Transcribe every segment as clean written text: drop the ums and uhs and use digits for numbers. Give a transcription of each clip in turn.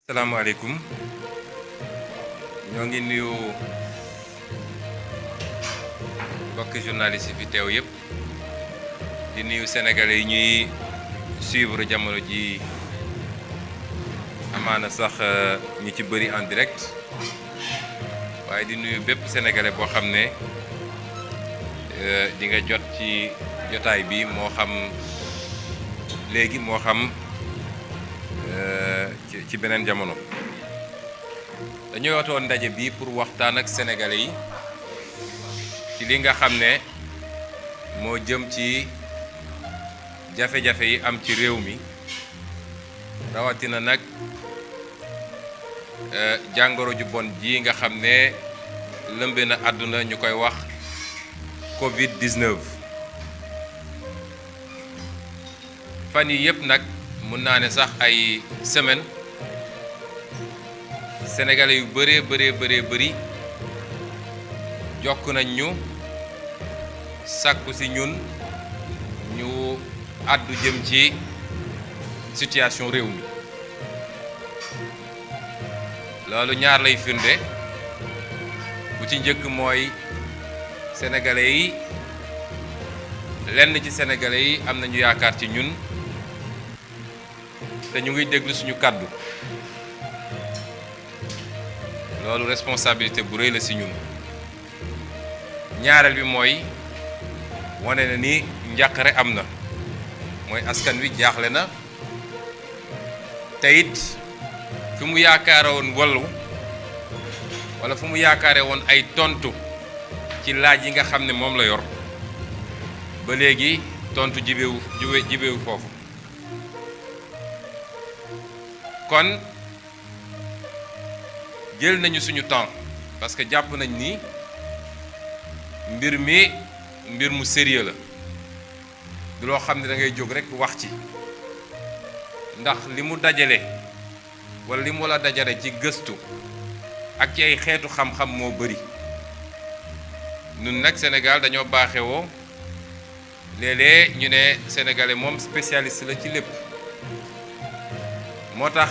salaamaaleykum ñoo ngi nuyu mbokki journaliste yi fi teew yëpp di nuyu sénégalais yi ñuy suivre jamono ji amaana sax ñi ci bëri en direct waaye di nuyu bépp sénégalais boo xam ne di nga jot ci jotaay bi moo xam léegi moo xam ci beneen jamono dañuy wootoon ndaje bi pour waxtaan ak sénégalais yi ci li nga xam ne moo jëm ci jafe-jafe yi am ci réew mi rawatina nag jàngoro ju bon ji nga xam ne lëmbe na àdduna ñu koy wax Covid-19 fan yi yëpp nag mun naa ne sax ay semaine sénégalais yu bëri jokk nañ ñu sàkku ci ñun ñu àddu jëm ci situation réew mi loolu ñaar lay firnde bu ci njëkk mooy sénégalais yi lenn ci sénégalais yi am nañu yaakaar ci ñun te ñu ngi déglu suñu kàddu loolu responsabilité bu rëy la ci ñun ñaareel bi mooy wane na ni njàqare am na mooy askan wi jaaxle na te it fi mu yaakaare woon wallu walla fu mu yaakaare woon ay tontu ci laaj yi nga xam ne moom la yor ba léegi tontu jibewu foofu kon jël nañu suñu temps parce que jàpp nañ ni mbir mu sérieux la du loo xam ne da ngay jóg rekk wax ci ndax li mu dajale walla li mu la dajale ci gëstu ak ci ay xeetu xam-xam moo bari ñun nag Sénégal dañoo baaxewoo léeg-léeg ñu ne sénégalais moom spécialiste la ci lépp moo tax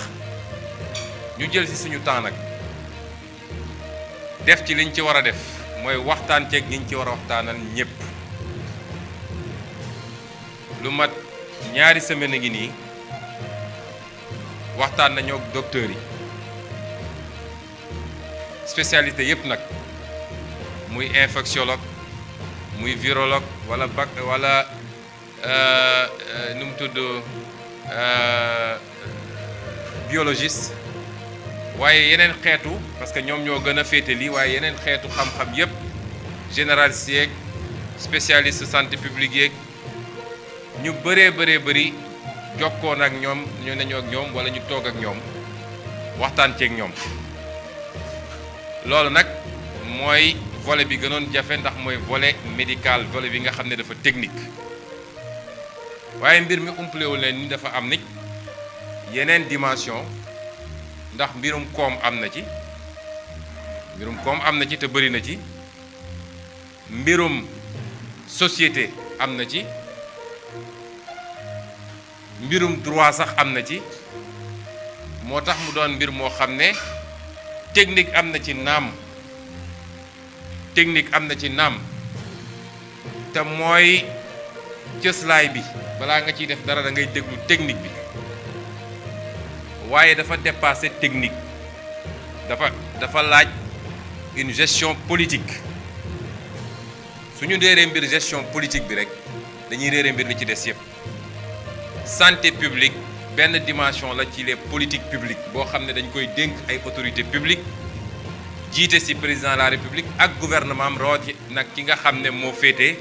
ñu jël ci suñu temps nag def ci liñ ci war a def mooy waxtaan ceeg ñiñ ci war a waxtaanal ñépp lu mat ñaari semaine ngi nii waxtaan nañoo ak docteurs yi spécialité yépp nag muy infectiologue muy virologue wala nu mu tudd biologiste waaye yeneen xeetu parce que ñoom ñoo gën a féete lii waaye yeneen xeetu xam-xam yépp généraliste yeeg spécialiste santé publique yeeg ñu bëree jokkoon ak ñoom ñu nañu ak ñoom wala ñu toog ak ñoom waxtaan ceeg ñoom loolu nag mooy volet bi gënoon jafe ndax mooy volet médical volet bi nga xam ne dafa technique waaye mbir mi umpalewul leen ni dafa am nit yeneen dimension ndax mbirum koom am na ci te bëri na ci mbirum société am na ci mbirum droit sax am na ci moo tax mu doon mbir moo xam ne technique am na ci naam te mooy cëslaay bi balaa nga ciy def dara da ngay déglu technique bi waaye dafa dépasser technique dafa laaj une gestion politique suñu réeree mbir gestion politique bi rek dañuy réeree mbir li ci des yépp santé publique benn dimension la ci les politiques publiques boo xam ne dañ koy dénk ay autorités publiques jiite ci président de la république ak gouvernement am rooti nag ki nga xam ne moo féete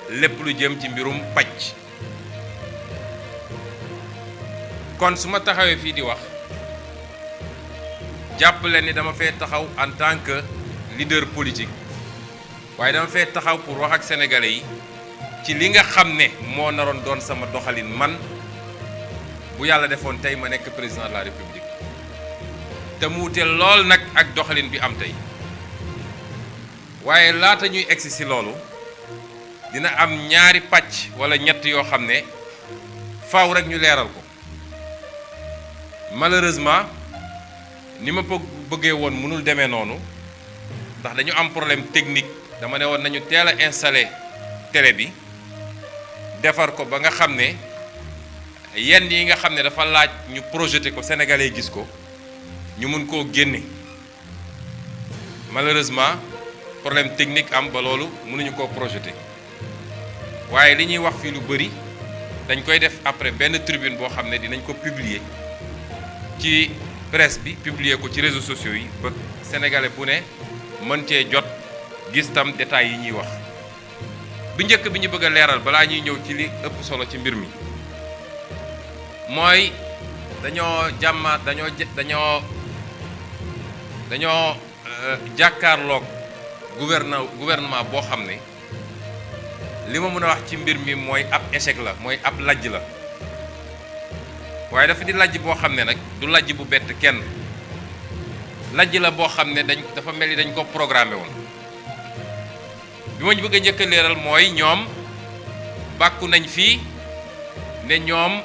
lépp lu jëm ci mbirum pàcc kon su ma taxawee fii di wax jàpp leen ni dama fee taxaw en tant que leader politique waaye dama fee taxaw pour wax ak sénégalais yi ci li nga xam ne moo naroon doon sama doxalin man bu yàlla defoon tey ma nekk président de la république te mu wute lool nag ak doxalin bi am tey waaye laata ñuy egsi ci loolu dina am ñaari pàcc walla ñett yoo xam ne faaw rek ñu leeral ko malheureusement ni ma bëggee woon mënul demee noonu ndax dañu am problème technique. dama ne woon nañu teel a installé télé bi defar ko ba nga xam ne yenn yi nga xam ne dafa laaj ñu projeté ko sénégalais gis ko ñu mun koo génne malheureusement problème technique am ba loolu mënuñu koo projeté waaye li ñuy wax fii lu bëri dañ koy def après benn tribune boo xam ne dinañ ko publier ci presse bi publier ko ci réseaux sociaux yi ba sénégalais bu ne mën cee jot gis tam détails yi ñuy wax bi njëkk bi ñu bëgg a leeral balaa ñuy ñëw ci li ëpp solo ci mbir mi mooy dañoo jàkkaarloog gouvernement boo xam ne li ma mën a wax ci mbir mi mooy ab échec la mooy ab lajj la waaye dafa di lajj boo xam ne nag du lajj bu bett kenn lajj la boo xam ne dafa mel ni dañ ko programmé woon bi ma ñu bëgg a njëkk a leeral mooy ñoom bàkku nañ fii ne ñoom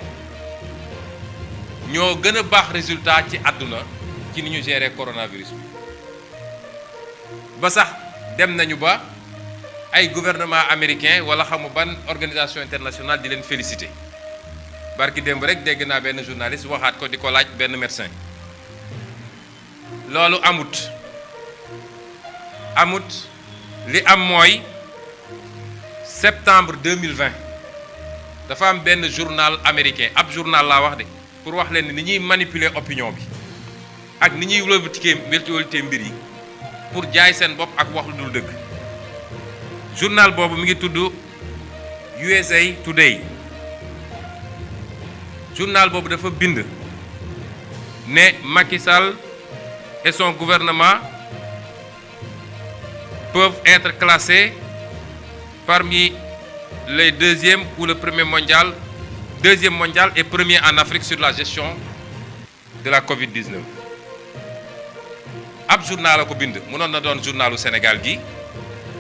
ñoo gën a baax résultat ci àdduna ci ni ñu gérer coronavirus bi ba sax dem nañu ba ay gouvernement américain wala xamu ban organisation internationale di leen féliciter barki démb rek dégg naa benn journaliste waxaat ko di ko laaj benn médecin loolu amut li am mooy septembre 2020 dafa am benn journal américain ab journal laa wax de pour wax leen ni ñuy manipuler opinion bi ak ni ñuy wëlbatee mbir yi pour jaay seen bopp ak wax lu dul dëgg journal boobu mi ngi tudd USA Today journal boobu dafa bind ne Macky Sall et son gouvernement peuvent être classés parmi les deuxième ou le premier mondial, deuxième mondial et premier en Afrique sur la gestion de la Covid-19. ab journal la ko bind mënoon na doon journalu Sénégal gi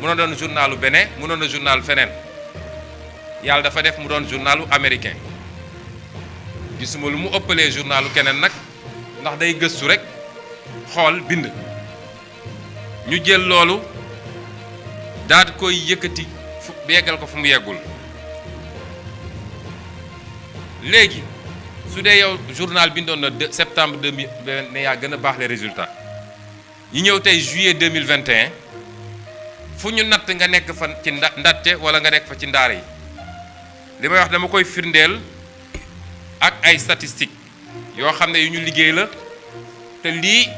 mënoon doon journalu Bénin mënoon na journalu feneen yàlla dafa def mu doon journalu américain gisuma lu mu ëppalee journalu keneen nag ndax day gëstu rek xool bind ñu jël loolu daal koy yëkkati fu yeggal ko fu mu yeggul léegi su dee yow journal bindoon na septembre 2020 ne yaa gën a baax les résultats yi ñëw tey juillet 2021 fu ñu natt nga nekk fa ci ndatte wala nga nekk fa ci ndaare yi li may wax dama koy firndeel ak ay statistiques yoo xam ne yu ñu liggéey la te lii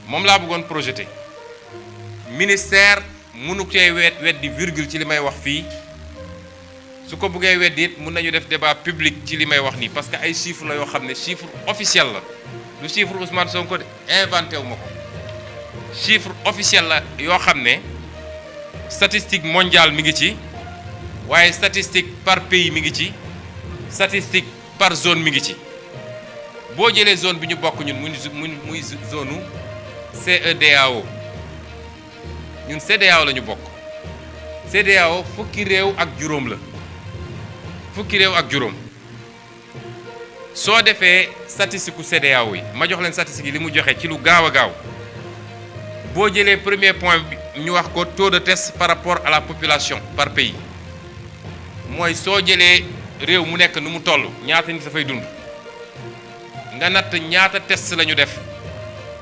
moom laa bëggoon projeté ministère mënu cee weddi virgule ci li may wax fii su ko bëggee weddi it mën nañu def débat public ci li may wax nii parce que ay chiffres la yoo xam ne chiffre officiel la du chiffre Ousmane Sonko de inventé wu ma ko chiffre officiel la yoo xam ne statistique mondiale mi ngi ci waaye statistique par pays mi ngi ci statistique par zone mi ngi ci boo jëlee zone bi ñu bokk ñun muy zone u CEDEAO ñun CEDEAO la ñu bokk CEDEAO fukki réew ak juróom la fukki réew ak juróom soo defee statistique u CEDEAO yi ma jox leen statistique yi li mu joxe ci lu gaaw a gaaw boo jëlee premier point bi ñu wax ko taux de test par rapport à la population par pays mooy soo jëlee réew mu nekk nu mu toll ñaata nit dafay dund nga natt ñaata test la ñu def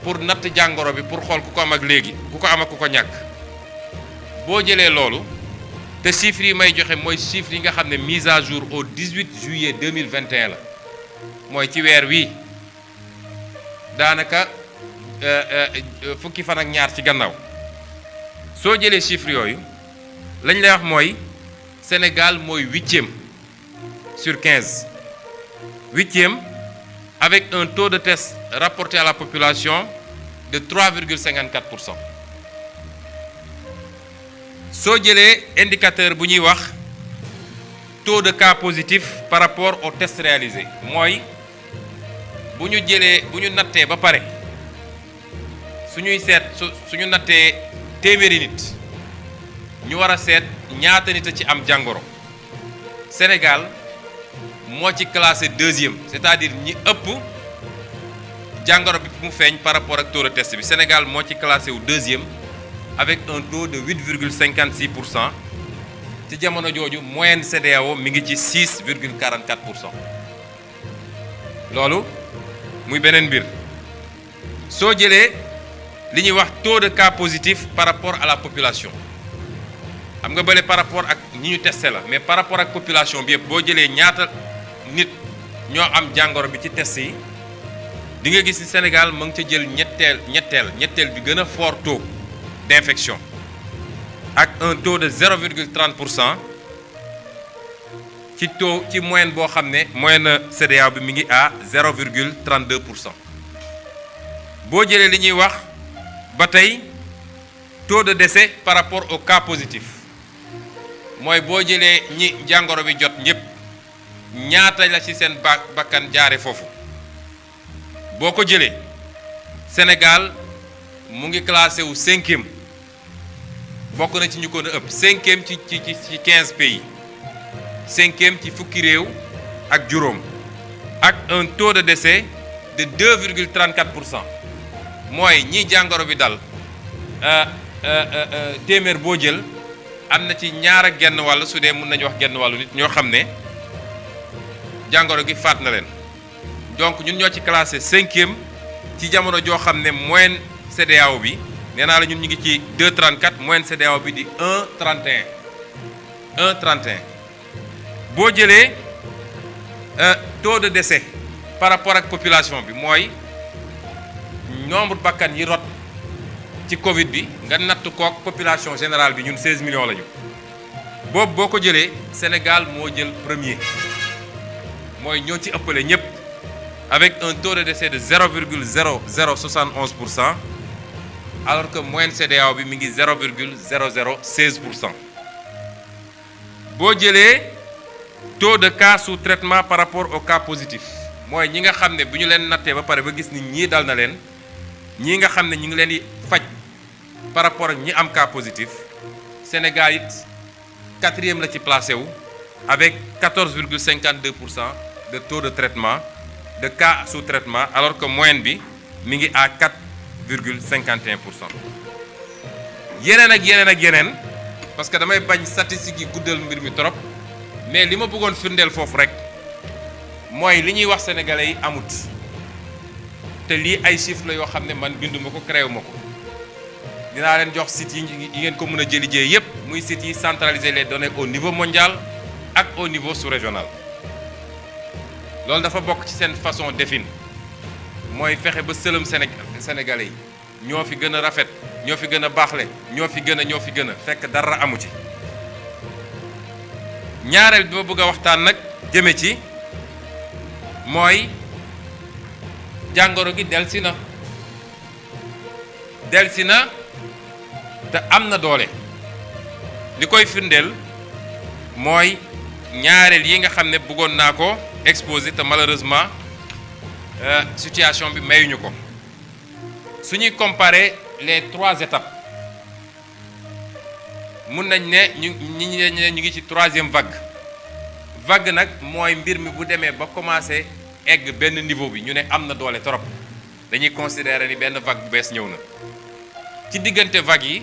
pour natt jàngoro bi pour xool ku ko am ak léegi ku ko am ak ku ko ñàkk boo jëlee loolu te chiffres yi may joxe mooy chiffres yi nga xam ne mise à jour au 18 juillet 2021 la mooy ci weer wii daanaka fukki fan ak ñaar ci gannaaw soo jëlee chiffres yooyu lañ lay wax mooy Sénégal mooy 8e sur 15 8e avec un taux de test rapporté à la population de 3,54%. soo jëlee indicateur bu ñuy wax taux de cas positif par rapport aux tests réalisés mooy bu ñu nattee ba pare suñuy seet suñu nattee téeméeri nit ñu war a seet ñaata nit a ci am jàngoro Sénégal moo ci classé 2e c'est-à-dire ñi ëpp jàngoro bi mu feeñ par rapport ak taux de test bi Sénégal moo ci classé wu 2e avec un taux de 8,56%. ci jamono jooju moyenne CEDEAO mi ngi ci 6,44%. loolu muy beneen mbir soo jëlee li ñuy wax taux de cas positif par rapport à la population xam nga bële par rapport ak ñi ñu testé la mais par rapport ak population bi yëpp boo jëlee ñaata nit ñoo am jàngoro bi ci test yi di nga gis ni Sénégal mu ngi ca jël ñetteel bi gën a fort taux d'infection ak un taux de 0,30% ci moyenne boo xam ne moyenne CEDEAO bi mi ngi à 0,32%. boo jëlee li ñuy wax ba tey taux de décès par rapport au cas positif mooy boo jëlee ñi jàngoro bi jot ñëpp ñaata la ci seen bakkan jaare foofu boo ko jëlee Sénégal mu ngi classé wu 5e bokk na ci ñu ko ëpp 5e ci 15 pays 5e ci fukki réew ak juróom ak un taux de décès de 2,34%. mooy ñi jàngoro bi dal téeméer boo jël am na ci ñaar ak genn wàll su dee mën nañu wax genn wàllu nit ñoo xam ne jàngoro gi faat na leen donc ñun ñoo ci classé 5e ci jamono joo xam ne moyenne CEDEAO bi nee naa la ñun ñu ngi ci 2,34 moyenne CEDEAO bi di 1,31 boo jëlee taux de décès par rapport ak population bi mooy nombre bakkan yi rot ci Covid bi nga natt kook population générale bi ñun 16 millions lañu boobu boo ko jëlee Sénégal moo jël premier mooy ñoo ci ëppale ñëpp avec un taux de décès de 0,0071%. alors que moyenne CEDEAO bi mi ngi 0,0016%. boo jëlee taux de cas sous traitement par rapport au cas positif mooy ñi nga xam ne bu ñu leen nattee ba pare ba gis ni ñii dal na leen ñii nga xam ne ñu ngi leen di faj par rapport ak ñi am cas positif Sénégal it 4e la ci placé wu avec 14,52% de taux de traitement de cas sous traitement alors que moyenne bi mi ngi à 4,51%. yeneen ak yeneen parce que damay bañ statistiques yi guddal mbir mi trop mais li ma bëggoon firndeel foofu rek mooy li ñuy wax sénégalais yi amut te lii ay chiffres la yoo xam ne man binduma ko créé ma ko dinaa leen jox sites yi ngeen ko mën a jëli jee yépp muy sites yi centraliser les données au niveau mondial ak au niveau sous-régional. loolu dafa bokk ci seen façon défini mooy fexe ba sëlëm sénégalais yi ñoo fi gën a rafet ñoo fi gën a baaxle ñoo fi gën a fekk dara amu ci. ñaareel bi ma bëgg a waxtaan nag jëme ci mooy jàngoro gi delsi na te am na doole li koy firndeel mooy ñaareel yi nga xam ne bëggoon naa ko exposé te malheureusement situation bi mayuñu ko su ñuy comparer les 3 étapes mun nañ ne ñu ngi ci 3e vague nag mooy mbir mi bu demee ba commencé egg benn niveau bi ñu ne am na doole trop dañuy considérer ni benn vague bu bees ñëw na ci diggante vague yi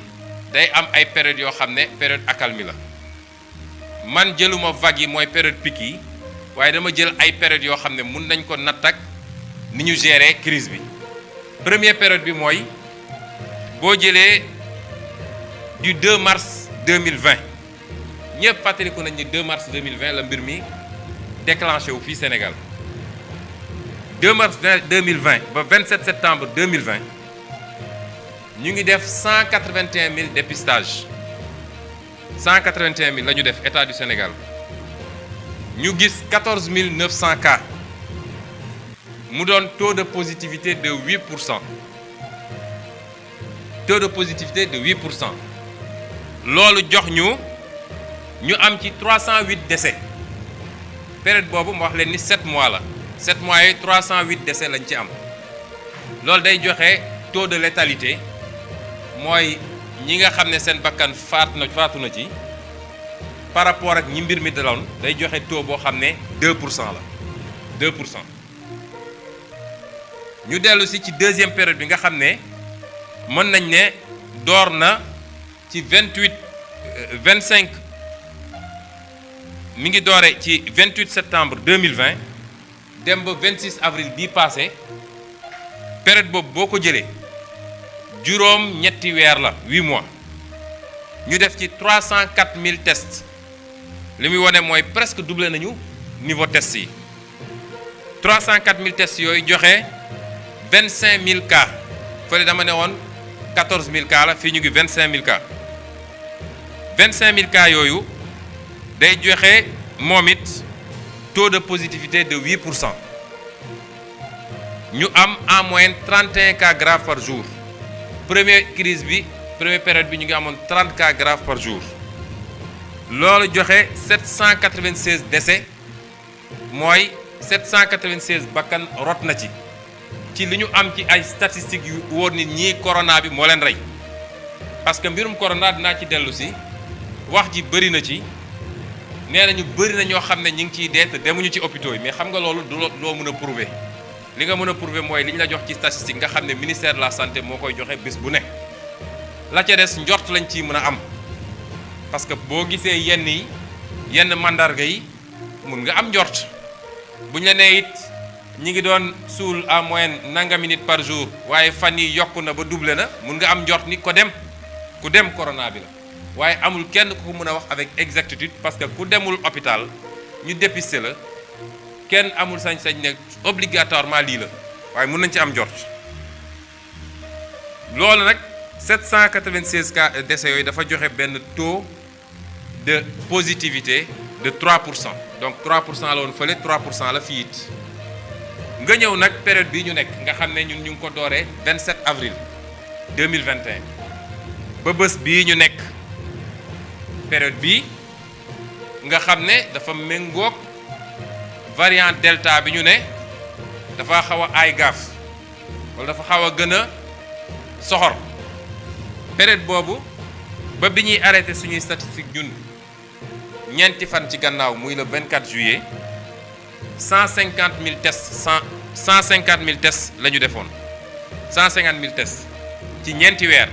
day am ay période yoo xam ne période accalmie la man jëluma vague yi mooy période pic yi waaye dama jël ay période yoo xam ne mun nañ ko natt ak ni ñu gérer crise bi première période bi mooy boo jëlee du 2 mars 2020 ñëpp fàttaliku nañ ni 2 mars 2020 la mbir mi déclenché wu fii Sénégal 2 mars 2020 ba 27 septembre 2020 ñu ngi def 181 000 dépistages 181 000 la ñu def état du Sénégal ñu gis 14 900 cas mu doon taux de positivité de 8%. taux de positivité de 8%. loolu jox ñu am ci 308 décès période boobu ma wax leen ni 7 mois la 7 mois yooyu 308 décès lañ ci am loolu day joxe taux de létalité mooy ñi nga xam ne seen bakkan faatu na ci par rapport ak ñi mbir mi daloon day joxe taux boo xam ne 2% la 2%. ñu dellu si ci deuxième période bi nga xam ne mën nañ ne door na ci 25 mi ngi doore ci 28 septembre 2020 dem ba 26 avril bii passé période boobu boo ko jëlee juróom ñetti weer la 8 mois ñu def ci 304 000 tests li muy wane mooy presque doublé nañu niveau test yi 304 000 tests yooyu joxe 25 000 cas fële dama ne woon 14 000 cas la fii ñu ngi 25 000 cas 25 000 cas yooyu day joxe moom it taux de positivité de 8%. ñu am en moyenne 31 cas graves par jour première période bi ñu ngi amoon 30 cas graves par jour loolu joxe 796 décès mooy 796 bakkan rot na ci li ñu am ci ay statistiques yu wóor nit ñi corona bi moo leen rey parce que mbirum corona dinaa ci dellu si wax ji bëri na ci nee nañu bëri na ñoo xam ne ñu ngi ciy dee te demuñu ci hôpitaux yi mais xam nga loolu du loo mën a prouver li nga mën a prouver mooy li ñu la jox ci statistique nga xam ne ministère de la santé moo koy joxe bés bu ne la ca des njort lañ ciy mën a am parce que boo gisee yenn mandarga yi mun nga am njort buñ la nee it ñi ngi doon suul en moyenne nangami nit par jour waaye fan yi yokku na ba doublé na mun nga am njort ni ku dem corona bi la waaye amul kenn ku ko mën a wax avec exactitude parce que ku demul hôpital ñu dépister la kenn amul sañ-sañ ne obligatoirement lii la waaye mun nañ ci am njort loolu nag 796 cas décès yooyu dafa joxe benn taux de positivité de 3%. Donc 3% la woon fële 3% la fii it nga ñëw nag période bii ñu nekk nga xam ne ñun ñu ngi ko dooree 27 avril 2021 ba bés bii ñu nekk période bii nga xam ne dafa méngoog variant delta bi ñu ne dafa xaw a aay gaaf wala dafa xaw a gën a soxor période boobu ba bi ñuy arrêté suñuy statistique ñun ñeenti fan ci gannaaw muy le 24 juillet 150 000 tests 150 000 tests la ñu defoon 150 000 tests ci ñeenti weer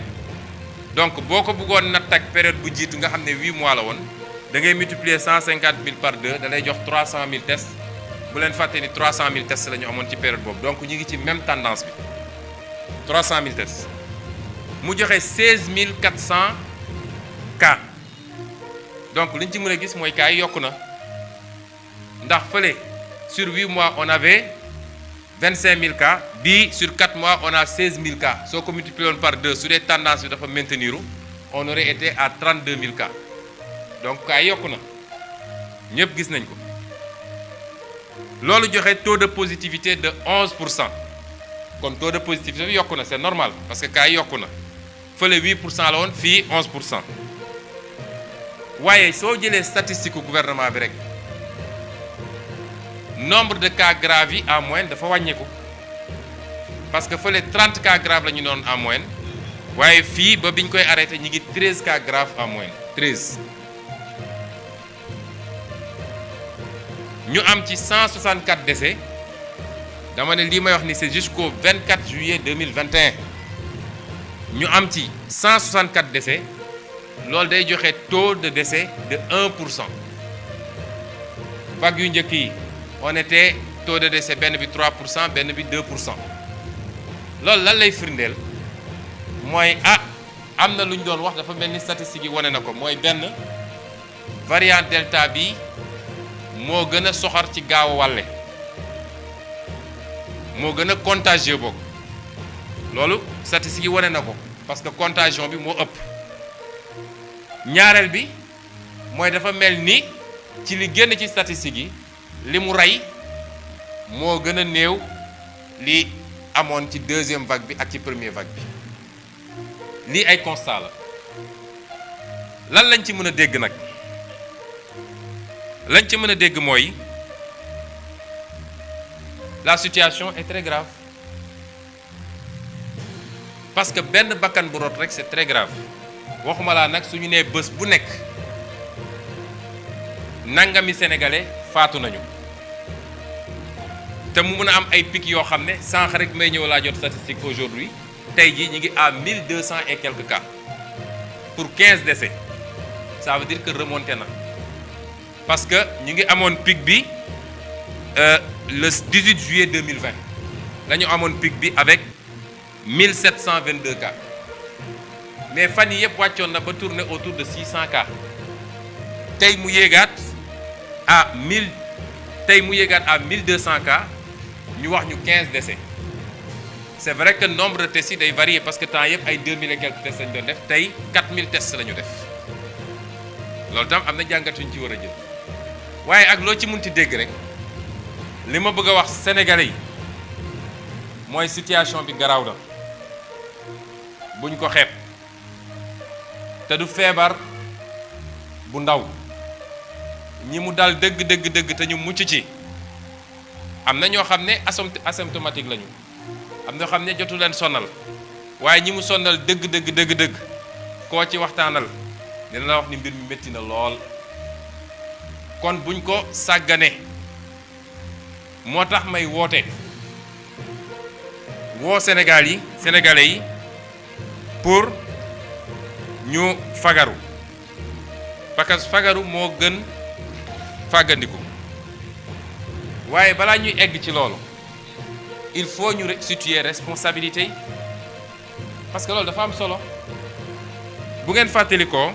donc boo ko bëggoon natt ak période bu jiitu nga xam ne 8 mois la woon da ngay multiplier 150 000 par 2 da lay jox 300 000 tests bu leen fàtte ni 300 000 tests la ñu amoon ci période boobu donc ñu ngi ci même tendance bi 300 000 tests mu joxe 16 400 cas. Donc li ñu ci mën a gis mooy cas yi yokku na ndax fële sur 8 mois on avait 25 000 cas bii sur 4 mois on a 16 000 cas soo ko multiplié par 2 su dee tendance bi dafa maintenir on aurait été à 32 000 cas donc cas yi yokku na ñëpp gis nañ ko loolu joxe taux de positivité de 11%. kon taux de positivité bi yokku na c'est normal parce que cas yi yokku na fële 8% la woon fii 11%. waaye soo jëlee statistique u gouvernement bi rek nombre de cas graves yi en moyenne dafa wàññeeku parce que fële 30 cas graves la ñu doon en moyenne waaye fii ba biñ koy arrêté ñi ngi 13 cas graves en moyenne 13. ñu am ci 164 décès dama ne lii may wax ni c'est jusqu'au 24 juillet 2021 ñu am ci 164 décès. loolu day joxe taux de décès de 1%. vague yu njëkk yi on était taux de décès benn bi 3% benn bi 2%. loolu lan lay firndeel mooy am na lu ñu doon wax dafa mel ni statistiques yi wane na ko mooy benn variant delta bi moo gën a soxor ci gaaw a wàlle moo gën a contagieux boobu loolu statistiques yi wane na ko parce que contagion bi moo ëpp. ñaareel bi mooy dafa mel ni ci li génn ci statistiques yi li mu rey moo gën a néew li amoon ci deuxième vague bi ak ci première vague bi lii ay constat la lan lañ ci mën a dégg nag lañ ci mën a dégg mooy la situation est très grave parce que benn bakkan bu rot rek c'est très grave. waxuma laa nag suñu nee bés bu nekk nangami sénégalais faatu nañu te mu mën a am ay pic yoo xam ne sànq rek may ñëw laa jot statistique aujourd'hui tey jii ñu ngi à 1200 et quelques cas pour 15 décès ça veut dire que remonté na parce que ñu ngi amoon pic bi le 18 juillet 2020 la ñu amoon pic bi avec 1722 cas mais fan yi yëpp wàccoon na ba tourner autour de 600 cas tey mu yéegaat à 1200 cas ñu wax ñu 15 décès c'est vrai que nombre de tests yi day varier parce que temps yëpp ay 2000 et quelques tests lañu doon def tey 4000 tests la ñu def loolu tam am na jàngat yu ñu ci war a jël waaye ak loo ci munti dégg rek li ma bëgg a wax sénégalais yi mooy situation bi garaaw na buñ ko xeeb te du feebar bu ndaw ñi mu dal dëgg te ñu mucc ci am na ñoo xam ne asymptomatique lañu am na ñoo xam ne jotu leen sonal waaye ñi mu sonal dëgg koo ci waxtaanal dina la wax ni mbir mi métti na lool kon buñ ko sàggane moo tax may woo sénégalais yi pour ñu fagaru parce que fagaru moo gën fàggandiku waaye balaa ñuy egg ci loolu il faut ñu situer responsabilité yi parce que loolu dafa am solo bu ngeen fàttalikoo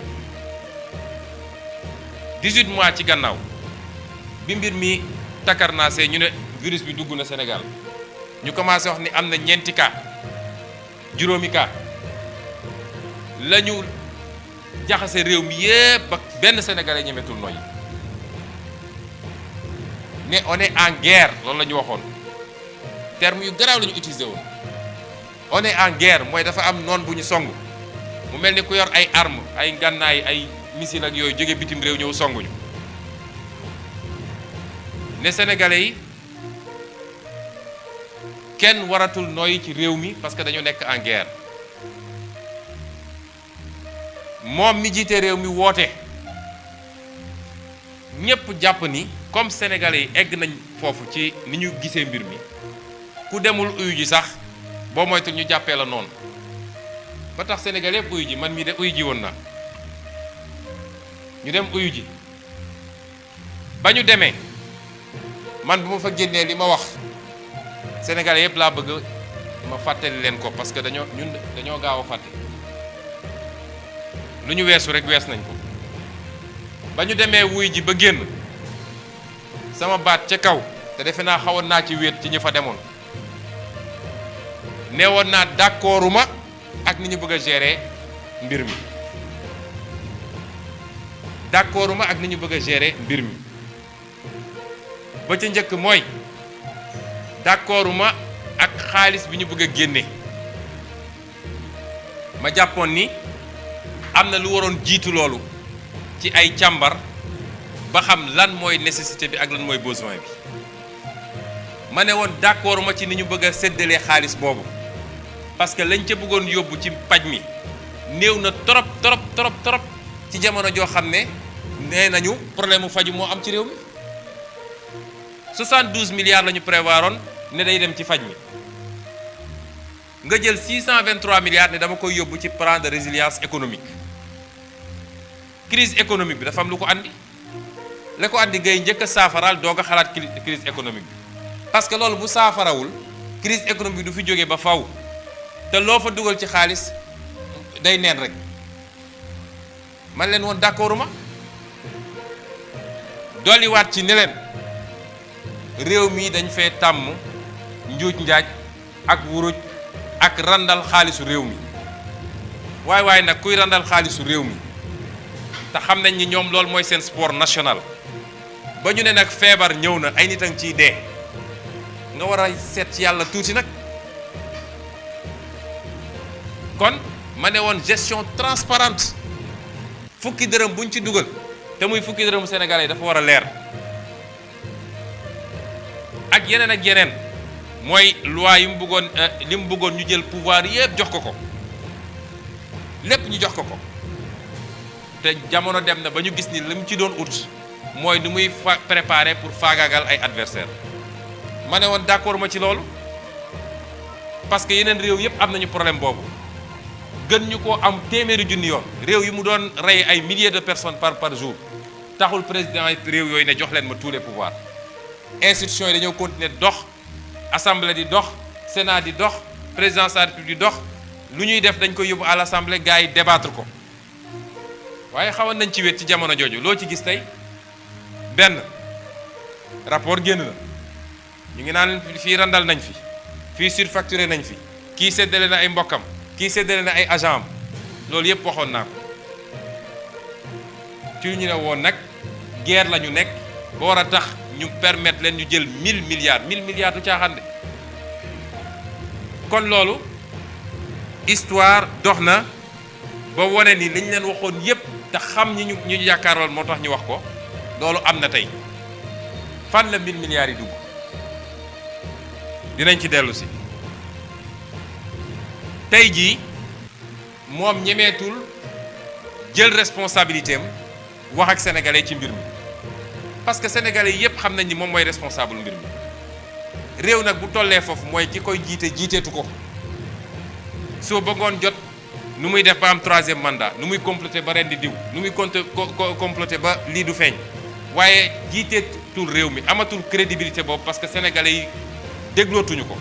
18 mois ci gannaaw bi mbir mi takarnaasee ñu ne virus bi dugg na Sénégal ñu commencé wax ni am na ñeenti cas juróomi cas la ñu jaxase réew mi yépp ak benn sénégalais ñemetul noyyi ne on est en guerre loolu la ñu waxoon terme yu garaaw la ñu utilisé woon on est en guerre mooy dafa am noon bu ñu song mu mel ni ku yor ay armes ay ngànnaay ay missile ak yooyu jóge bitim réew ñëw songuñu ne sénégalais yi kenn waratul nooyi ci réew mi parce que dañu nekk en guerre moom mi jiite réew mi woote ñépp jàpp ni comme sénégalais yi egg nañ foofu ci ni ñu gisee mbir mi ku demul uyu ji sax boo moytul ñu jàppee la noonu ba tax sénégalais yëpp uyu ji man mii de uyu ji woon na ñu dem uyu ji ba ñu demee man bu ma fa génnee li ma wax sénégalais yëpp laa bëgg ma fàttali leen ko parce que dañoo gaaw a fàtte lu ñu weesu rek wees nañ ko ba ñu demee wuy ji ba génn sama baat ca kaw te defe naa xawoon naa ci wéet ci ñi fa demoon neewoon naa d'accorduma ak ni ñu bëgg a gérer mbir mi d'accorduma ak ni ñu bëgg a gérer mbir mi ba ca njëkk mooy d'accorduma ak xaalis bi ñu bëgg a génne ma jàppoon ni am na lu waroon jiitu loolu ci ay càmbar ba xam lan mooy nécessité bi ak lan mooy besoin bi ma ne woon d'accord ma ci ni ñu bëgg a séddalee xaalis boobu parce que lañ ca bëggoon yóbbu ci paj mi néew na trop ci jamono joo xam ne nee nañu problème mu faju moo am ci réew mi 72 milliards la ñu prévoiroon ne day dem ci faj mi nga jël 623 milliards ne dama koy yóbbu ci plan de résilience économique crise économique bi dafa am lu ko andi la ko andi ngay njëkk a saafaraal doog a xalaat crise économique bi parce que loolu bu saafarawul crise économique bi du fi jógee ba faw te loo fa dugal ci xaalis day neen rek man leen woon d'accorduma dolliwaat ci ne leen réew mi dañ fee tàmm njuuj njaaj ak wuruj ak randal xaalisu réew mi waaye nag kuy randal xaalisu réew mi te xam nañ ni ñoom loolu mooy seen sport national ba ñu ne nag feebar ñëw na ay nit a ngi ciy dee nga war a seet ci yàlla tuuti nag kon ma ne woon gestion transparente fukki dërëm buñ ci dugal te muy fukki dërëmu sénégalais yi dafa war a leer ak yeneen mooy loi yi mu bëggoon li mu bëggoon ñu jël pouvoir yëpp jox ko lépp ñu jox ko te jamono dem na ba ñu gis ni li mu ci doon ut mooy ni muy préparer pour faagaagal ay adversaire ma ne woon d'accord ma ci loolu parce que yeneen réew yëpp am nañu problème boobu gën ñu ko am téeméeri junni yoon réew yi mu doon rey ay milliers de personnes par jour taxul président réew yooyu ne jox leen ma tous les pouvoirs institutions yi dañoo continuer dox assemblée di dox sénat di dox présidence de la république di dox lu ñuy def dañ koy yóbbu à l'assemblée gars yi débattre ko waaye xawoon nañ ci wet ci jamono jooju loo ci gis tey benn rapport génn na ñu ngi naan fii randal nañ fi fii surfacturé nañ fi kii séddale na ay mbokkam kii séddale na ay agent am loolu yëpp waxoon naa ko ci ñu ne woon nag guerre la ñu nekk ba war a tax ñu permettre leen ñu jël 1000 milliards du caaxaan de kon loolu histoire dox na ba wane ni liñ leen waxoon yëpp te xam ñi ñu yaakaaroon moo tax ñu wax ko loolu am na tey fan la 1000 milliards yi dugg dinañ ci dellu si tey jii moom ñemeetul jël responsabilité am wax ak sénégalais ci mbir mi parce que sénégalais yépp xam nañ ni moom mooy responsable mbir mi réew nag bu tollee foofu mooy ki koy jiiteetu ko soo bëggoon jot nu muy def ba am 3e mandat nu muy comploter ba ren di diw nu muy comploter ba lii du feeñ waaye jiiteetul réew mi amatul crédibilité boobu parce que sénégalais yi déglootuñu ko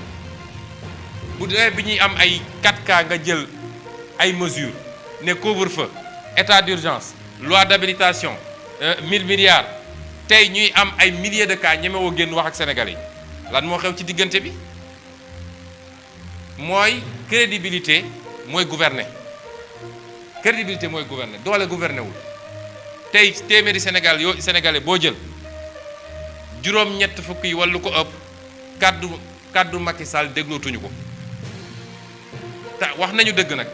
bu dee bi ñuy am ay 4K nga jël ay mesures ne couvre-feu état d'urgence loi d'habilitation 1000 milliards tey ñuy am ay milliers de cas ñemewoo génn wax ak sénégalais yi lan moo xew ci diggante bi mooy crédibilité mooy gouverner crédibilité mooy gouverner doole gouverner wul tey téeméeri sénégalais boo jël juróom-ñett fukk yi wala lu ko ëpp kaddu Macky Sall déglootuñu ko te wax nañu dëgg nag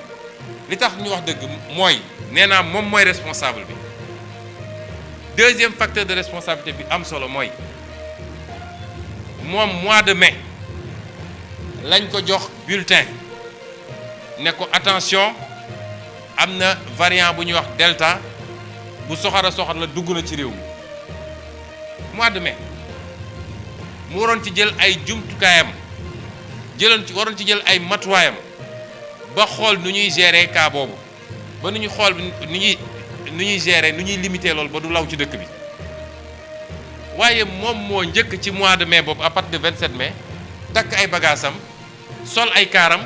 li tax ñu wax dëgg mooy nee naa moom mooy responsable bi deuxième facteur de responsabilité bi am solo mooy moom mois de mai lañ ko jox bulletin ne ko attention am na variant bu ñuy wax delta bu soxar la dugg na ci réew mi mois de mai mu waroon ci jël ay jumtukaayam waroon ci jël ay matuwaayam ba xool nu ñuy gérer cas boobu ba nu ñuy xool nu ñuy gérer nu ñuy limiter loolu ba du law ci dëkk bi waaye moom moo njëkk ci mois de mai boobu à partir de 27 mai takk ay bagaasam sol ay kaaram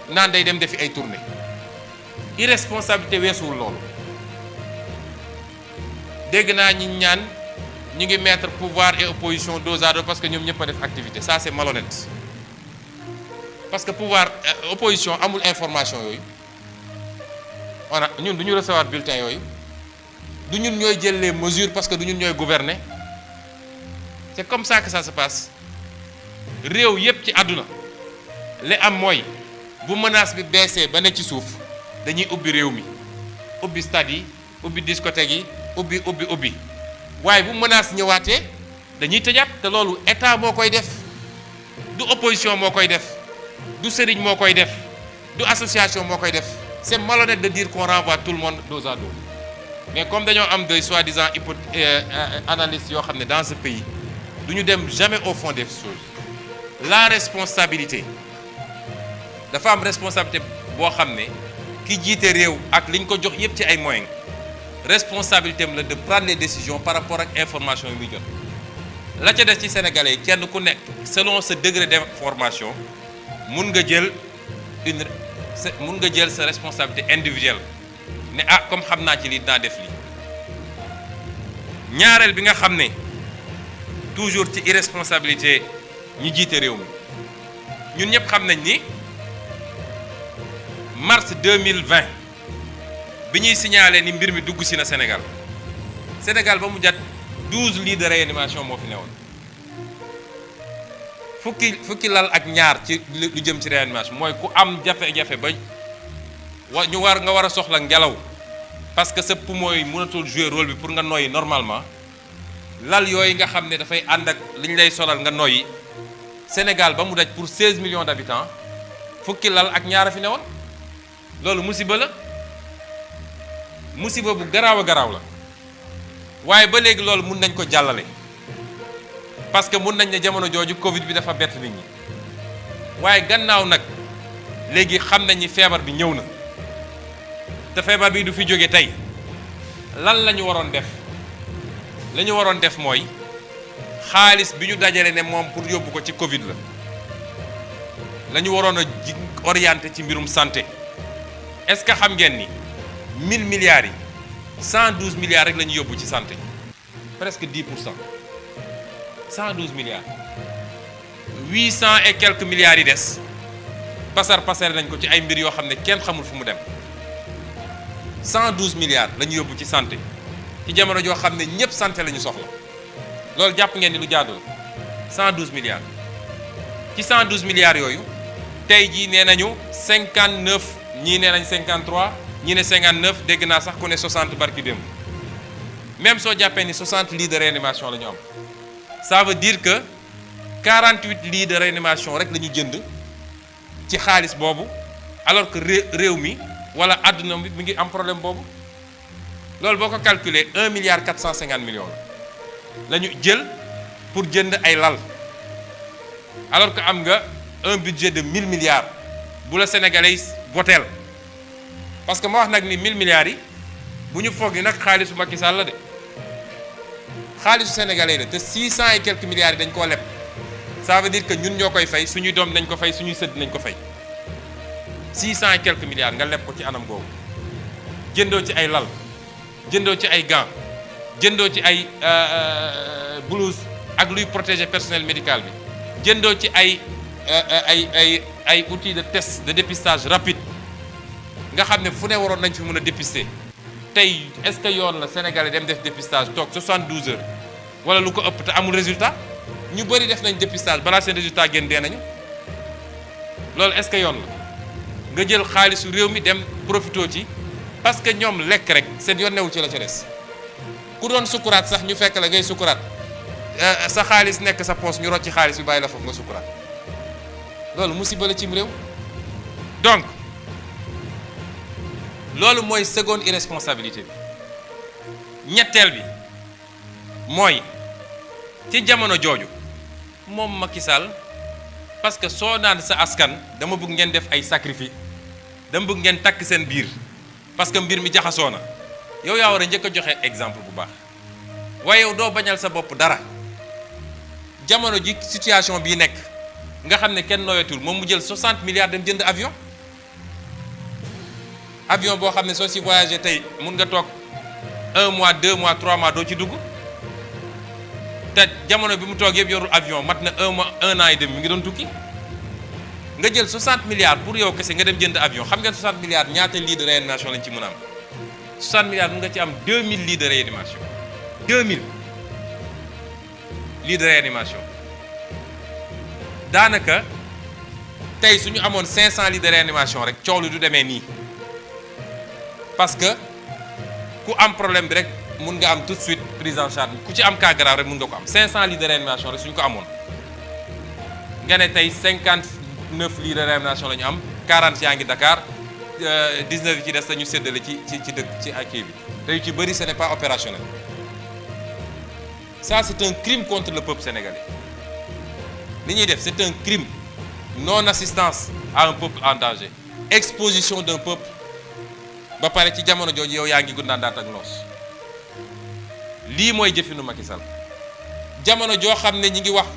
naan day dem defi ay tournée irresponsabilité weesuwul loolu dégg naa ñi ñaan ñu ngi mettre pouvoir et opposition dos à dos parce que ñoom ñëpp a def activité ça c'est malhonnête parce que pouvoir opposition amul information yooyu ñun du ñu recevoir bulletin yooyu du ñun ñooy jël les mesures parce que du ñun ñooy gouverner c'est comme ça que ça se passe réew yépp ci àdduna li am mooy bu menace bi baissé ba ne ci suuf dañuy ubbi réew mi ubbi stade yi ubbi discothèque yi ubbi waaye bu menace ñëwaatee dañuy tëjaat te loolu état moo koy def du opposition moo koy def du sëriñ moo koy def du association moo koy def c'est malhonnête de dire qu'on renvoie tout le monde dos à dos mais comme dañoo am de soi-disant analystes yoo xam ne dans ce pays du ñu dem jamais au fond des choses la responsabilité dafa am responsabilité boo xam ne ki jiite réew ak li ñu ko jox yépp ci ay moyens responsabilité am la de prendre les décisions par rapport ak information yi muy jot la ca des ci sénégalais yi kenn ku nekk selon ce degré d'information mun nga jël sa responsabilité individuelle ne ah comme xam naa ci lii dinaa def lii ñaareel bi nga xam ne toujours ci irresponsabilité ñi jiite réew mi ñun ñëpp xam nañ ni mars 2020 bi ñuy signalé ni mbir mi dugg si na Sénégal ba mu jat 12 lits de réanimation moo fi newoon fukki lal ak ñaar ci lu jëm ci réanimation mooy ku am jafe-jafe ba nga war a soxla ngelaw parce que sa poumon yi mënatul jouer rôle bi pour nga noyyi normalement lal yooyu nga xam ne dafay ànd ak li ñu lay solal nga noyyi Sénégal ba mu daj pour 16 millions d'habitants fukki lal ak ñaar a fi newoon loolu musiba la musiba bu garaaw a garaaw la waaye ba léegi loolu mun nañ ko jàllale parce que mun nañ ne jamono jooju Covid bi dafa bett nit ñi waaye gannaaw nag léegi xam nañ ni feebar bi ñëw na te feebar bi du fi jóge tey lan la ñu waroon def la ñu waroon def mooy xaalis bi ñu dajale ne moom pour yóbbu ko ci Covid la ñu waroon a orienté ci mbirum santé est-ce que xam ngeen ni 1000 milliards yi 112 milliards rek la ñu yóbbu ci santé presque 10 pour cent 112 milliards 800 et quelques milliards yi des pasar nañ ko ci ay mbir yoo xam ne kenn xamul fu mu dem 112 milliards la ñu yóbbu ci santé ci jamono joo xam ne ñëpp santé la ñu soxla loolu jàpp ngeen ni lu jaadu la 112 milliards ci 112 milliards yooyu tey jii nee nañu 59 ñii nee nañ 53 ñii ne 59 dégg naa sax ku ne 60 barki démb même soo jàppee ni 60 lits de réanimation la ñu am ça veut dire que 48 lits de réanimation rek la ñu jënd ci xaalis boobu alors que réew mi wala àdduna bi mi ngi am problème boobu loolu boo ko calculer 1 milliard 450 millions la ñu jël pour jënd ay lal alors que am nga un budget de 1000 milliards bu la sénégalais yi voteel parce que ma wax nag ni 1000 milliards yi bu ñu foog ni nag xaalisu Macky Sall la de xaalisu sénégalais la te 600 et quelques milliards yi dañ koo leb ça veut dire que ñun ñoo koy fay suñuy doom nañ ko fay suñuy sëdd nañ ko fay 600 et quelques milliards nga leb ko ci anam googu jëndoo ci ay lal jëndoo ci ay gants jëndoo ci ay blouse ak luy protéger personnel médical bi jëndoo ci ay outils de test de dépistage rapide nga xam ne fu ne waroon nañ fi mën a dépister tey est-ce que yoon la Sénégalais dem def dépistage toog 72 heures wala lu ko ëpp te amul résultat ñu bëri def nañ dépistage balaa seen résultat génn dee nañu loolu est-ce que yoon la nga jël xaalisu réew mi dem profitoo ci parce que ñoom lekk rek seen yoon newul ci la ca des ku doon sukuraat sax ñu fekk la ngay sukuraat sa xaalis nekk sa poos ñu rocc xaalis bi bàyyi la foofu nga sukuraat loolu musiba la cim réew donc loolu mooy seconde irresponsabilité bi ñetteel bi mooy ci jamono jooju moom Macky Sall parce que soo naan sa askan dama bëgg ngeen def ay sacrifice dama bëgg ngeen takk seen biir parce que mbir mi jaxasoo na yow yaa war a njëkk a joxe exemple bu baax waaye yow doo bañal sa bopp dara jamono ji situation bii nekk nga xam ne kenn noyatul moom mu jël 60 milliards dem jënd avion boo xam ne soo si voyagé tey mun nga toog 1 mois 2 mois 3 mois doo ci dugg te jamono bi mu toog yëpp yorul avion mat na 1 an et demi mi ngi doon tukki nga jël 60 milliards pour yow kese nga dem jënd avion xam ngeen 60 milliards ñaata lits de réanimation lañ ci mën a am 60 milliards mun nga ci am 2000 lits de réanimation 2000 lits de réanimation daanaka tey su ñu amoon 500 lits de réanimation rek coow lu du demee nii parce que ku am problème bi rek mun nga am tout de suite prise en charge ku ci am cas grave rek mun nga ko am 500 lits de réanimation rek suñu ko amoon nga ne tey 59 lits de réanimation la ñu am 40 yaa ngi Dakar 19 yi ci des dañu séddale ci dëkk ci ak kii bi te yu ci bëri ce n'est pas opérationnel ça c'est un crime contre le peuple sénégalais li ñuy def c'est un crime non assistance à un peuple en danger exposition d'un peuple ba pare ci jamono jooju yow yaa ngi gundaandaat ak noos lii mooy jëfinu Macky Sall jamono joo xam ne ñi ngi wax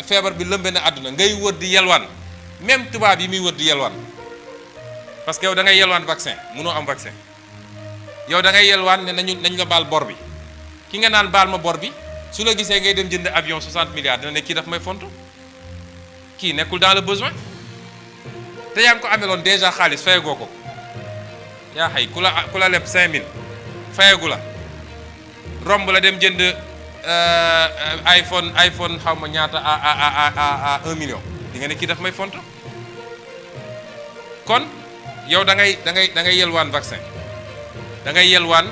feebar bi lëmbe na àdduna ngay wër di yelwaan même tubaab yi muy wër di yelwaan parce que yow da ngay yelwaan vaccin mënoo am vaccin yow da ngay yelwaan ne nañ la baal bor bi ki nga naan baal ma bor bi su la gisee ngay dem jënd avion 60 milliards dina ne kii daf may fontu kii nekkul dans le besoin te yaa ngi ko ameloon déjà xaalis fayagoo ko yaa xëy ku la leb 5000 fayagu la romb la dem jënd iPhone xaw ma ñaata à 1 million di nga ne kii daf may fontu kon yow da ngay yelwaan vaccin da ngay yelwaan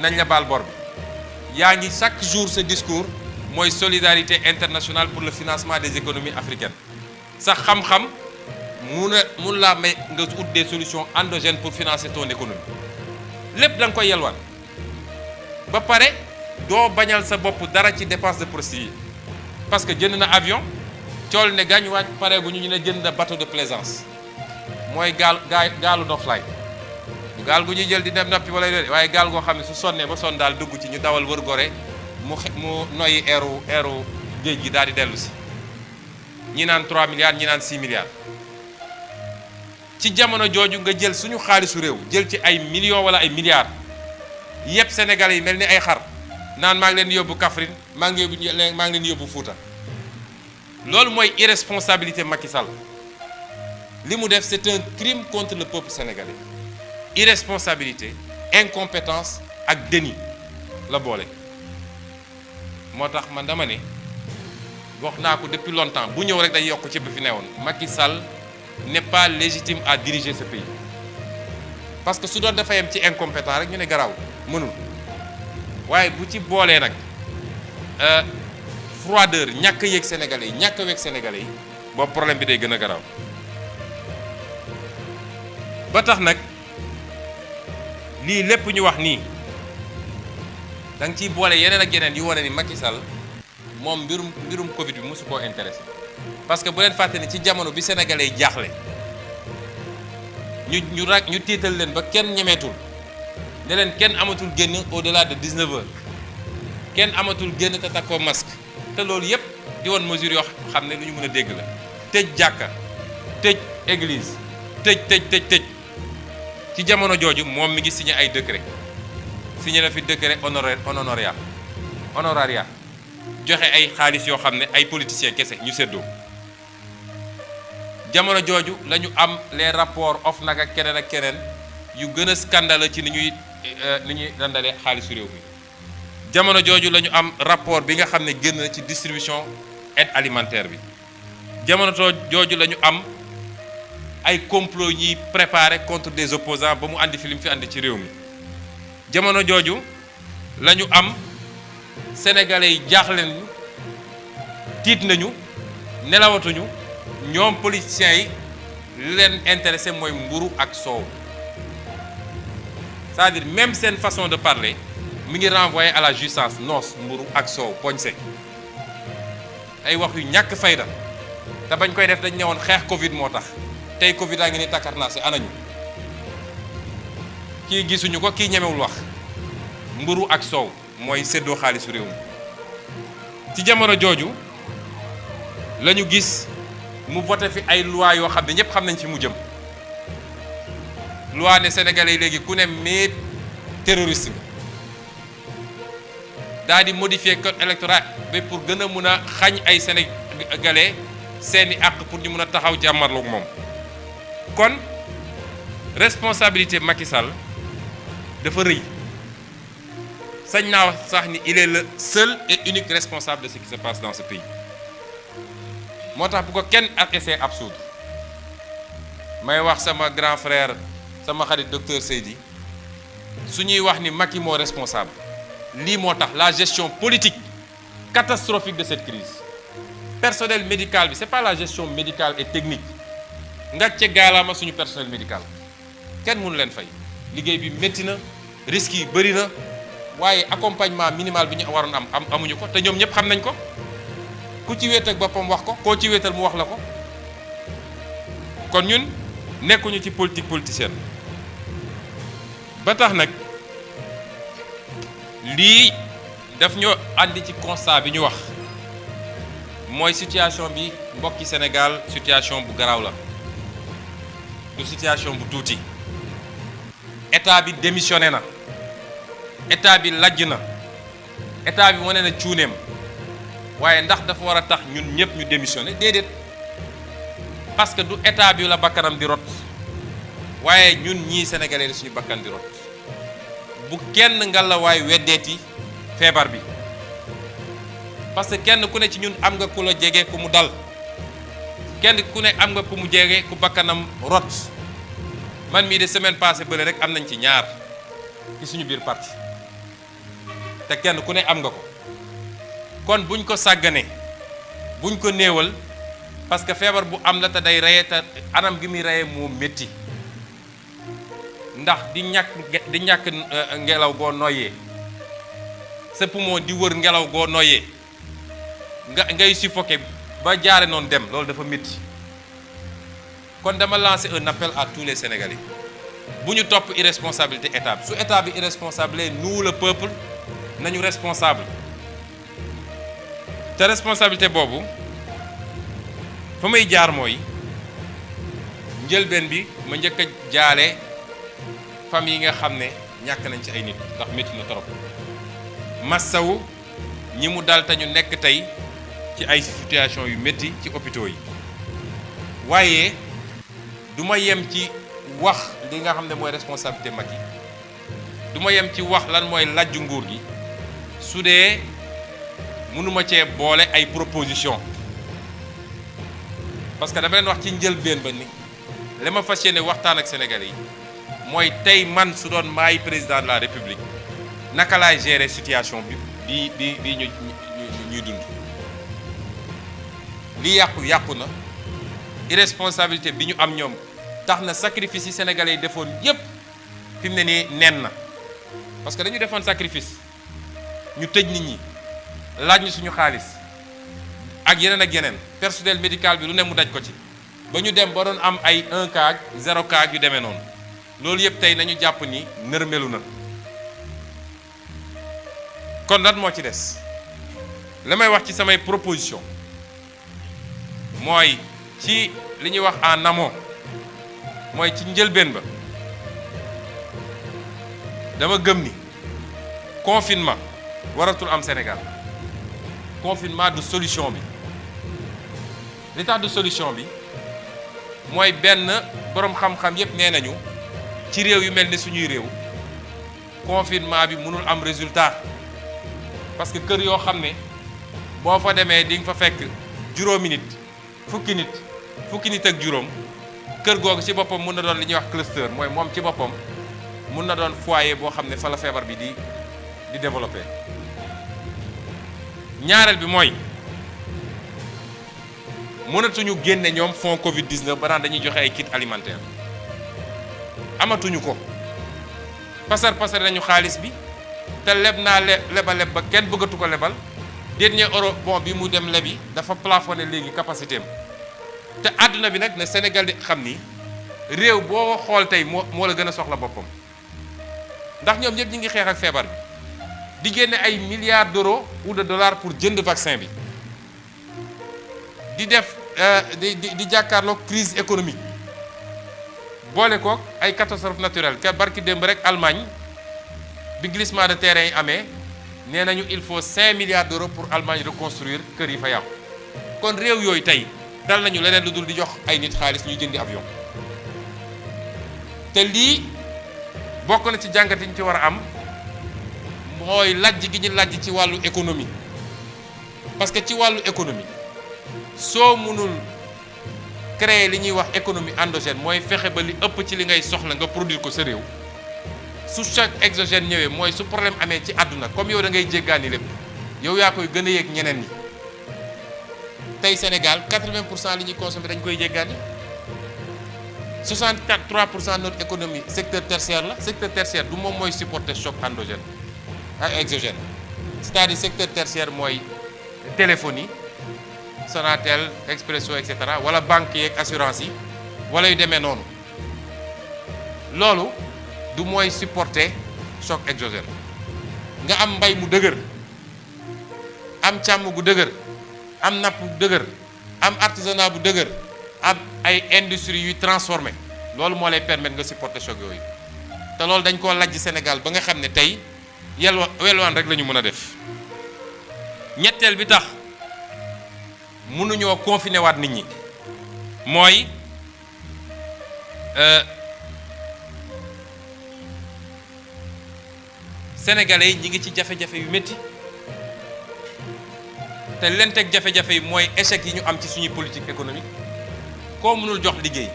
nañ la baal bor bi yaa ngi chaque jour ce discours mooy solidarité internationale pour le financement des économies africaines sa xam-xam mun laa may nga ut des solutions endogènes pour financer ton économie lépp da nga koy yelwaan ba pare doo bañal sa bopp dara ci dépense de prestige parce que jënd na avion cool ne gaañ waaj pareeguñu ñu ne jënd na bateau de plaisance mooy gaalu noflaay du gaal gu ñuy jël di dem nappi wala waaye gaal goo xam ne su sonnee ba sonn daal dugg ci ñu dawal wër gore mu noyyi eeru géej gi daal di dellu si ñi naan 3 milliards ñi naan 6 milliards ci jamono jooju nga jël suñu xaalisu réew jël ci ay millions wala ay milliards yëpp Sénégalais yi mel ni ay xar naan maa ngi leen di yóbbu Kaffrine maa ngi leen di yóbbu Fouta loolu mooy irresponsabilité Macky Sall li mu def c'est un crime contre le peuple sénégalais irresponsabilité incompétence ak déni la boole moo tax man dama ne wax naa ko depuis longtemps bu ñëw rek day yokk ci bi fi newoon Macky Sall n'est pas légitime à diriger ce pays parce que su doon dafa yem ci incompétent rek ñu ne garaaw mënul waaye bu ci boolee nag froideur ñàkk yéeg sénégalais yi ñàkk weeg sénégalais yi boobu problème bi day gën a garaaw ba tax nag lii lépp ñu wax nii da nga ciy boole yeneen ak yeneen yu wane ni Macky Sall moom mbirum Covid bi mosu koo intéressé parce que bu leen fàtte ni ci jamono bi sénégalais yi jaaxle ñu tiital leen ba kenn ñemeetul ne leen kenn amatul génn au-delà de 19 heures kenn amatul génn te takkoo masque te loolu yépp di woon mesure yoo xam ne lu ñu mën a dégg la tëj jàkka tëj église tëj ci jamono jooju moom mi ngi signé ay décret signé na fi décret honoraria joxe ay xaalis yoo xam ne ay politiciens kese ñu séddoo jamono jooju la ñu am les rapports OFNAC ak keneen yu gën a scandaleux ci ni ñuy dandalee xaalisu réew mi jamono jooju la ñu am rapport bi nga xam ne génn na ci distribution aide alimentaire bi jamono jooju la ñu am ay complot yi préparé contre des opposants ba mu andi fi li mu fi andi ci réew mi jamono jooju la ñu am sénégalais yi jaaxle nañu tiit nañu nelawatuñu ñoom politiciens yi li leen intéressé mooy mburu ak soow c'est-à-dire même seen façon de parler mi ngi renvoyer à la jouissance noos mburu ak soow poñse ay wax yu ñàkk fayda te bañ koy def dañ ñëwoon xeex Covid moo tax tey Covid a ngi ni takkarnaase anañu kii gisuñu ko kii ñemewul wax mburu ak soow mooy séddoo xaalisu réew mi ci jamono jooju la ñu gis mu voté fi ay loi yoo xam ne ñëpp xam nañ fi mu jëm loi ne sénégalais yi léegi ku ne mais terroriste bi daal di modifier code électoral bi pour gën a mun a xañ ay sénégalais seeni àq pour ñu mun a taxaw jàmmarloog moom kon responsabilité Macky Sall dafa rëy sañ naa wax sax ni il est le seul et unique responsable de ce qui se passe dans ce pays moo tax bu ko kenn ak essayé absurde may wax sama grand frère sama xarit docteur Seydi su ñuy wax ni Macky moo responsable lii moo tax la gestion politique catastrophique de cette crise personnel médical bi c'est pas la gestion médicale et technique ngàcce gaalaama suñu personnel médical kenn mënu leen fay liggéey bi métti na risques yi bëri na waaye accompagnement minimal bi ñu waroon am amuñu ko te ñoom ñëpp xam nañ ko ku ci wéet ak boppam wax ko koo ci wéetal mu wax la ko kon ñun nekkuñu ci politique politicienne ba tax nag lii daf ñoo andi ci constat bi ñu wax mooy situation bi mbokki Sénégal situation bu garaaw la du situation bu tuuti état bi démissionné na état bi lajj na état bi wane na cuuneem waaye ndax dafa war a tax ñun ñëpp ñu démissionné déedéet parce que du état bi la bakkanam di rot waaye ñun ñii sénégalais la suñu bakkan di rot bu kenn ngalawaay weddeeti feebar bi parce que kenn ku ne ci ñun am nga ku la jege ku mu dal kenn ku ne am nga ku mu jege ku bakkanam rot man mii de semaine passée bële rek am nañ ci ñaar ci suñu biir parti te kenn ku ne am nga ko kon buñ ko sàggane buñ ko néewal parce que feebar bu am la te day reye te anam gi muy reye moo métti ndax di ñàkk ngelaw goo noyyee sa poumon di wër ngelaw goo noyyee ngay suffoqué ba jaare noonu dem loolu dafa métti kon dama lancer un appel à tous les Sénégalais bu ñu topp irresponsabilité état bi su état bi irresponsable nous le peuple nañu responsable te responsabilité boobu fa may jaar mooy njëlbeen bi ma njëkk a jaale famille yi nga xam ne ñàkk nañ ci ay nit ndax métti na trop massawu ñi mu dal te ñu nekk tey ci ay situation yu métti ci hôpitaux yi waaye du ma yem ci wax li nga xam ne mooy responsabilité mag yi du ma yem ci wax lan mooy lajju nguur gi su dee mënuma cee boole ay proposition parce que dama leen wax ci njëlbeen ba ni li ma fas yéene waxtaan ak Sénégalais yi mooy tey man su doon maay président de la République naka laay gérer situation bi ñuy dund li yàqu na irresponsabilité bi ñu am ñoom tax na sacrifice yi Sénégalais yi defoon yépp fi mu ne nii nen na parce que dañu defoon sacrifice ñu tëj nit ñi laaj ñu suñu xaalis ak yeneen personnel médical bi lu ne mu daj ko ci ba ñu dem ba doon am ay 1 cas 0 cas yu demee noonu loolu yëpp tey nañu jàpp ni nërmelu na kon lan moo ci des la may wax ci samay proposition mooy ci li ñuy wax en amont mooy ci njëlbeen ba dama gëm ni confinement waratul am Sénégal confinement du solution bi li tax du solution bi mooy benn boroom xam-xam yépp nee nañu ci réew yu mel ni suñuy réew confinement bi mënul am résultat parce que kër yoo xam ne boo fa demee di nga fa fekk juróomi nit fukki nit ak juróom kër googu ci boppam mun na doon li ñuy wax cluster mooy moom ci boppam mun na doon foyer boo xam ne fa la feebar bi di développer ñaareel bi mooy mënatuñu génne ñoom fonds Covid 19 ba naan dañuy joxe ay kit alimentaire amatuñu ko pasar nañu xaalis bi te leb naa leb ba kenn bëggatu ko lebal dernier euro bon bi mu dem lebi dafa plafonné léegi capacité am te àdduna bi nag ne Sénégal di xam ni réew boo xool tey moo la gën a soxla boppam ndax ñoom ñëpp ñi ngi xeex ak feebar bi di génne ay milliards d'euros ou de dollars pour jënd vaccin bi di def di jàkkaarloog crise économique boole kook ay catastrophe naturelle ka barki démb rek Allemagne bi glissement de terrain yi amee nee nañu il faut 5 milliards d'euros pour Allemagne reconstruire kër yi fa yàqu kon réew yooyu tey dal nañu leneen lu dul di jox ay nit xaalis ñuy jëndi avion te lii bokk na ci jàngat yi ñu ci war a am mooy lajj gi ñu lajj ci wàllu économie parce que ci wàllu économie soo mënul créer li ñuy wax économie endogène mooy fexe ba li ëpp ci li ngay soxla nga produire ko sa réew su choc exogène ñëwee mooy su problème amee ci àdduna comme yow da ngay jéggaani lépp yow yaa koy gën a yéeg ñeneen ñi tey Sénégal 80% li ñuy consommer dañ koy jéggaani 63% de notre économie secteur tertiaire la secteur tertiaire du moom mooy supporter choc endogène ak exogène c'est-à-dire secteur tertiaire mooy téléphonie Sonatel Expresso et cetera wala banque yeeg assurance yi wala yu demee noonu loolu du mooy supporter choc exogène nga am mbay mu dëgër am càmm gu dëgër am napp bu dëgër am artisanat bu dëgër am ay industrie yuy transformé loolu moo lay permettre nga supporter choc yooyu te loolu dañ koo lajj Sénégal ba nga xam ne tey welwaan rek la ñu mën a def ñetteel bi tax mënuñoo confiner waat nit ñi mooy sénégalais yi ñi ngi ci jafe-jafe yu métti te leen teg jafe-jafe yi mooy échec yi ñu am ci suñuy politique économique koo mënul jox liggéey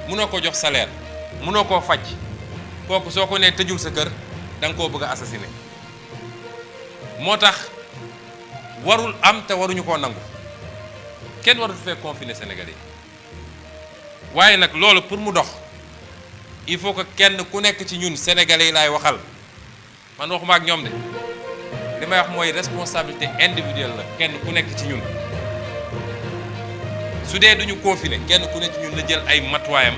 mënoo ko jox salaire mënoo koo faj kooku soo ko nee tëjul sa kër da nga koo bëgg a assassiner moo tax warul am te waruñu koo nangu kenn warul fee confiner sénégalais waaye nag loolu pour mu dox il faut que kenn ku nekk ci ñun sénégalais yi laay waxal man waxuma ak ñoom de li may wax mooy responsabilité individuelle la kenn ku nekk ci ñun su dee duñu confiné kenn ku nekk ci ñun la jël ay matuwaayam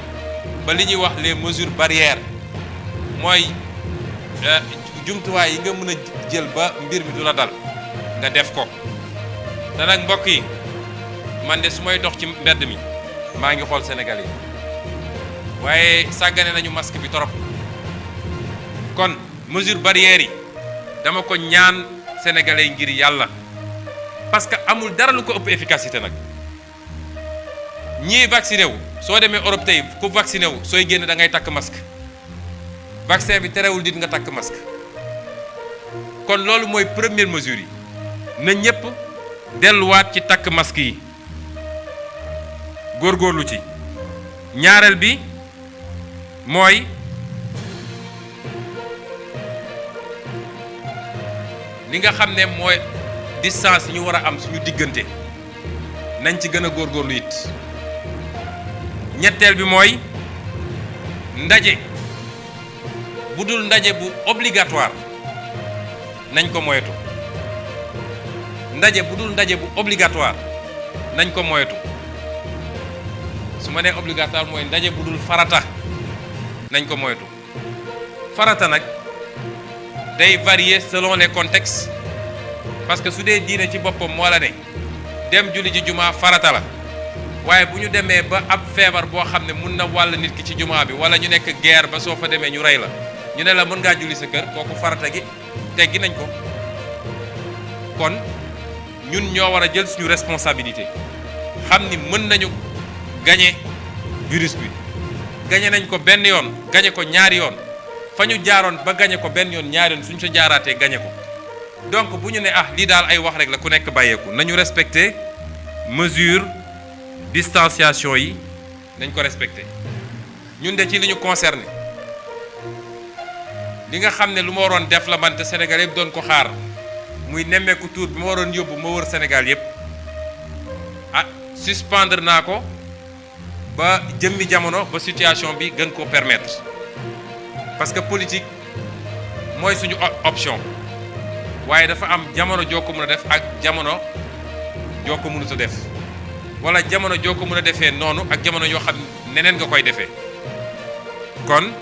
ba li ñuy wax les mesures barrières mooy jumtuwaay yi nga mën a jël ba mbir mi du la dal nga def ko te nag mbokk yi man de su may dox ci mbedd mi maa ngi xool Sénégal yi waaye sàggane nañu masque bi torop kon mesure barrières yi dama ko ñaan sénégalais yi ngir yàlla parce que amul dara lu ko ëpp efficacité nag ñii vacciné wu soo demee Europe tey ku vacciné wu sooy génn da ngay takk masque vaccin bi terewul nit nga takk masque kon loolu mooy première mesure yi na ñëpp delluwaat ci takk masque yi góorgóorlu ci ñaareel bi mooy li nga xam ne mooy distance yi ñu war a am suñu diggante nañ ci gën a góorgóorlu it ñetteel bi mooy ndaje bu dul ndaje bu obligatoire nañ ko moytu ndaje bu dul ndaje bu obligatoire nañ ko moytu su ma nee obligatoire mooy ndaje bu dul farata nañ ko moytu farata nag day varier selon les contextes parce que su dee diine ci boppam moo la ne dem julli ji jumaa farata la waaye bu ñu demee ba ab feebar boo xam ne mun na wàll nit ki ci jumaa bi wala ñu nekk guerre ba soo fa demee ñu rey la ñu ne la mën ngaa julli sa kër kooku farata gi teggi nañ ko kon ñun ñoo war a jël suñu responsabilité xam ni mën nañu gañe virus bi gañe nañ ko benn yoon gañe ko ñaari yoon fa ñu jaaroon ba gañe ko benn yoon ñaari yoon suñu sa jaaraatee gañe ko donc bu ñu ne lii daal ay wax rek la ku nekk bàyyeeku nañu respecter mesure distanciation yi nañ ko respecter ñun de ci li ñu concerné li nga xam ne lu ma waroon def la man te Sénégal yëpp doon ko xaar muy nemmeeku tour bi ma waroon yóbbu ma wër Sénégal yëpp suspendre naa ko ba jëmmi jamono ba situation bi gën koo permettre parce que politique mooy suñu option waaye dafa am jamono joo ko mën a def ak jamono joo ko mënut a def wala jamono joo ko mën a defee noonu ak jamono yoo xam neneen nga koy defee kon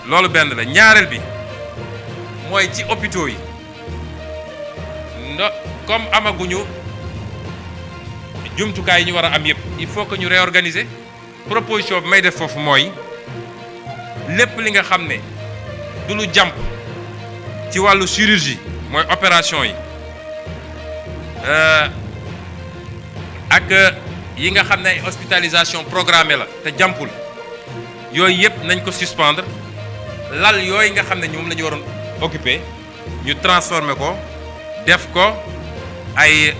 loolu benn la ñaareel bi mooy ci hôpitaux yi comme amaguñu jumtukaay yi ñu war a am yëpp il faut que ñu réorganiser proposition bi may def foofu mooy lépp li nga xam ne du lu jàmp ci wàllu chirurgie mooy opération yi ak yi nga xam ne ay hospitalisation programmée la te jàmpul yooyu yëpp nañ ko suspendre lal yooyu nga xam ne ñoom la ñu waroon occuper ñu transformer ko def ko ay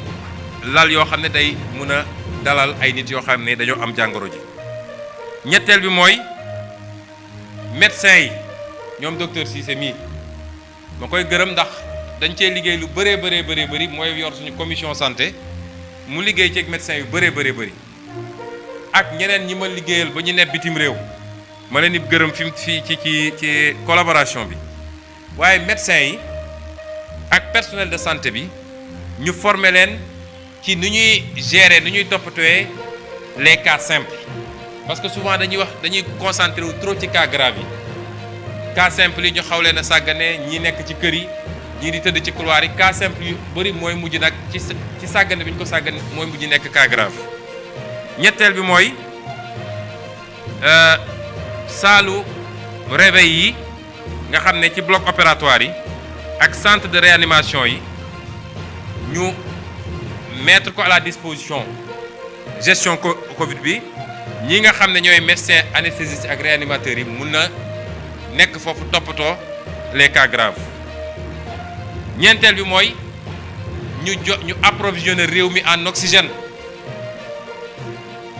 lal yoo xam ne day mun a dalal ay nit yoo xam ne dañoo am jàngoro ji ñetteel bi mooy médecins yi ñoom docteur Cissé mii ma koy gërëm ndax dañ cee liggéey lu bëree bëri mooy yor suñu commission santé mu liggéey ci ak médecins yu bëree bëri ak ñeneen ñi ma liggéeyal ba ñu ne bitim réew ma leen di gërëm fii ci collaboration bi waaye médecins yi ak personnel de santé bi ñu former leen ci nu ñuy gérer nu ñuy toppatooyee les cas simples parce que souvent dañuy concentré wu trop ci cas grave yi cas simple yi ñu xaw leen a sàggane ñi nekk ci kër yi ñii di tëdd ci couloir yi cas simple yu bëri mooy mujj nag ci sàggane bi ñu ko sàggane mooy mujj nekk cas grave ñetteel bi mooy saalu réveil yi nga xam ne ci bloc opératoire yi ak centre de réanimation yi ñu mettre ko à la disposition gestion Covid bi ñi nga xam ne ñooy médecin anesthésiste ak réanimateurs yi mun na nekk foofu toppatoo les cas graves ñeenteel bi mooy ñu approvisionner réew mi en oxygène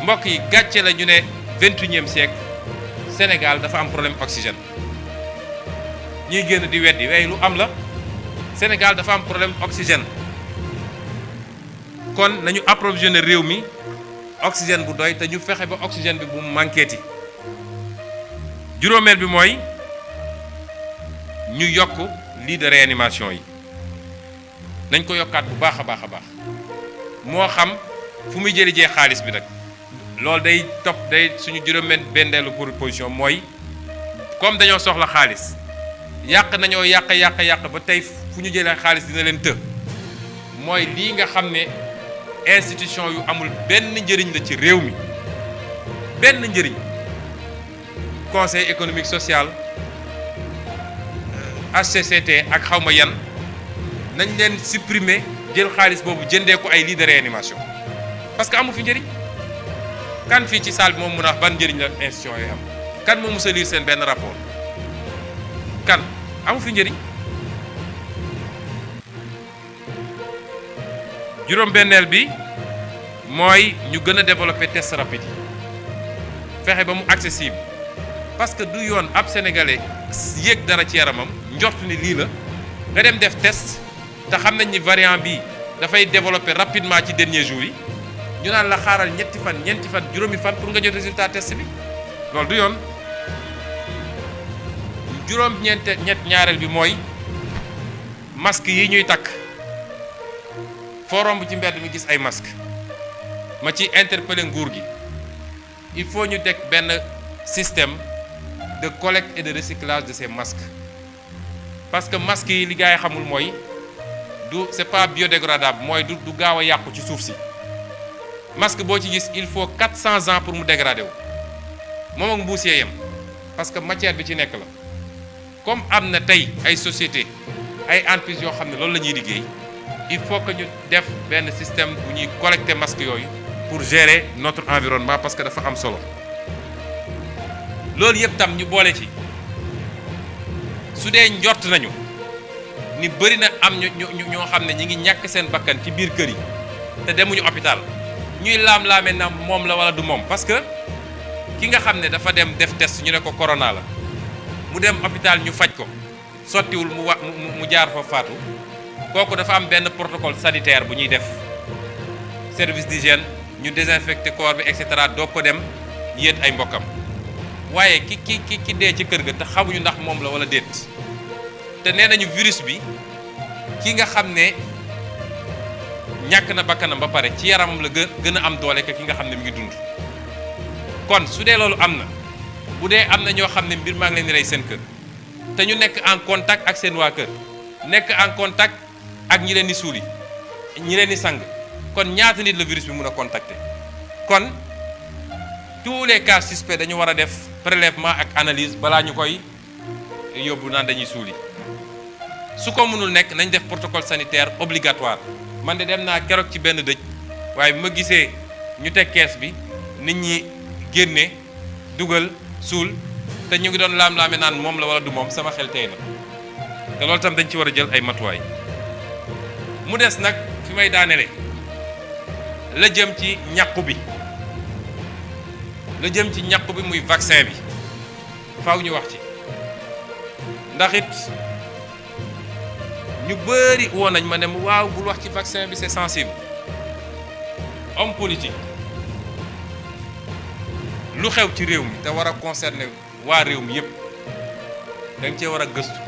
mbokk yi gàcce la ñu ne 21e siècle Sénégal dafa am problème oxygène ñuy génn di weddi waaye lu am la Sénégal dafa am problème oxygène kon nañu approvisionner réew mi oxygène bu doy te ñu fexe ba oxygène bi bu mu manqueeti juróomeel bi mooy ñu yokk lit de réanimation yi nañ ko yokkaat bu baax a baax a baax moo xam fu muy jëli jee xaalis bi nag loolu day suñu juróom-benneelu proposition mooy comme dañoo soxla xaalis yàq nañoo yàq ba tey fu ñu jëlee xaalis dina leen të mooy lii nga xam ne institution yu amul benn njëriñ la ci réew mi benn njëriñ conseil économique social HCCT ak xawma yan nañ leen supprimer jël xaalis boobu jëndee ko ay lits de réanimation parce que amu fi njëriñ kan fii ci salle bi moom mun a wax ban njëriñ la institution yooyu am kan moo mës a lire seen benn rapport kan amu fi njëriñ. juróom-benneel bi mooy ñu gën a développer test rapide yi fexe ba mu accessible parce que du yoon ab sénégalais yéeg dara ci yaramam njort ni lii la nga dem def test te xam nañ ni variant bi dafay développer rapidement ci dernier jour yi ñu naan la xaaral ñeenti fan juróomi fan pour nga jot résultat test bi loolu du yoon. ñaareel bi mooy masque yi ñuy takk foo romb ci mbedd mi gis ay masque ma ci interpeller nguur gi il faut ñu teg benn système de collecte et de recyclage de ces masques parce que masques yi li gars yi xamul mooy c'est pas biodégradable mooy du gaaw a yàqu ci suuf si masque boo ci gis il faut 400 ans pour mu dégrader wu moom ak mbuus yee yem parce que matière bi ci nekk la comme am na tey ay société ay entreprises yoo xam ne loolu la ñuy liggéey il faut que ñu def benn système bu ñuy collecter masques yooyu pour gérer notre environnement parce que dafa am solo loolu yëpp tam ñu boole ci su dee njort nañu ni bëri na am ñoo xam ne ñi ngi ñàkk seen bakkan ci biir kër yi te demuñu hôpital ñuy laam-laamee na moom la wala du moom parce que ki nga xam ne dafa dem def test ñu ne ko corona la mu dem hôpital ñu faj ko sottiwul mu jaar fa faatu kooku dafa am benn protocole sanitaire bu ñuy def service d'hygiène ñu désinfecté corps bi et cetera doo ko dem yéet ay mbokkam waaye ki dee ci kër ga te xamuñu ndax moom la wala déet te nee nañu virus bi ki nga xam ne ñàkk na bakkanam ba pare ci yaramam la gën a am doole que ki nga xam ne mi ngi dund kon su dee loolu am na bu dee am na ñoo xam ne mbir maa ngi leen di rey seen kër te ñu nekk en contact ak seen waa kër nekk en contact ak ñi leen di suuli ñi leen di sang kon ñaata nit la virus bi mun a contacter kon tous les cas suspects dañu war a def prélèvement ak analyse balaa ñu koy yóbbu naan dañuy suuli su ko mënul nekk nañ def protocole sanitaire obligatoire man de dem naa keroog ci benn dëj waaye bi ma gisee ñu teg kees bi nit ñi génne dugal suul te ñu ngi doon laam-laame naan moom la wala du moom sama xel tey na te loolu tam dañ ci war a jël ay matuwaay mu des nag fi may daanele la jëm ci ñàkku bi muy vaccin bi faaw ñu wax ci ndax it ñu bëri woon nañ ma ne waaw bul wax ci vaccin bi c'est sensible homme politique lu xew ci réew mi te war a concerner waa réew mi yépp da nga cee war a gëstu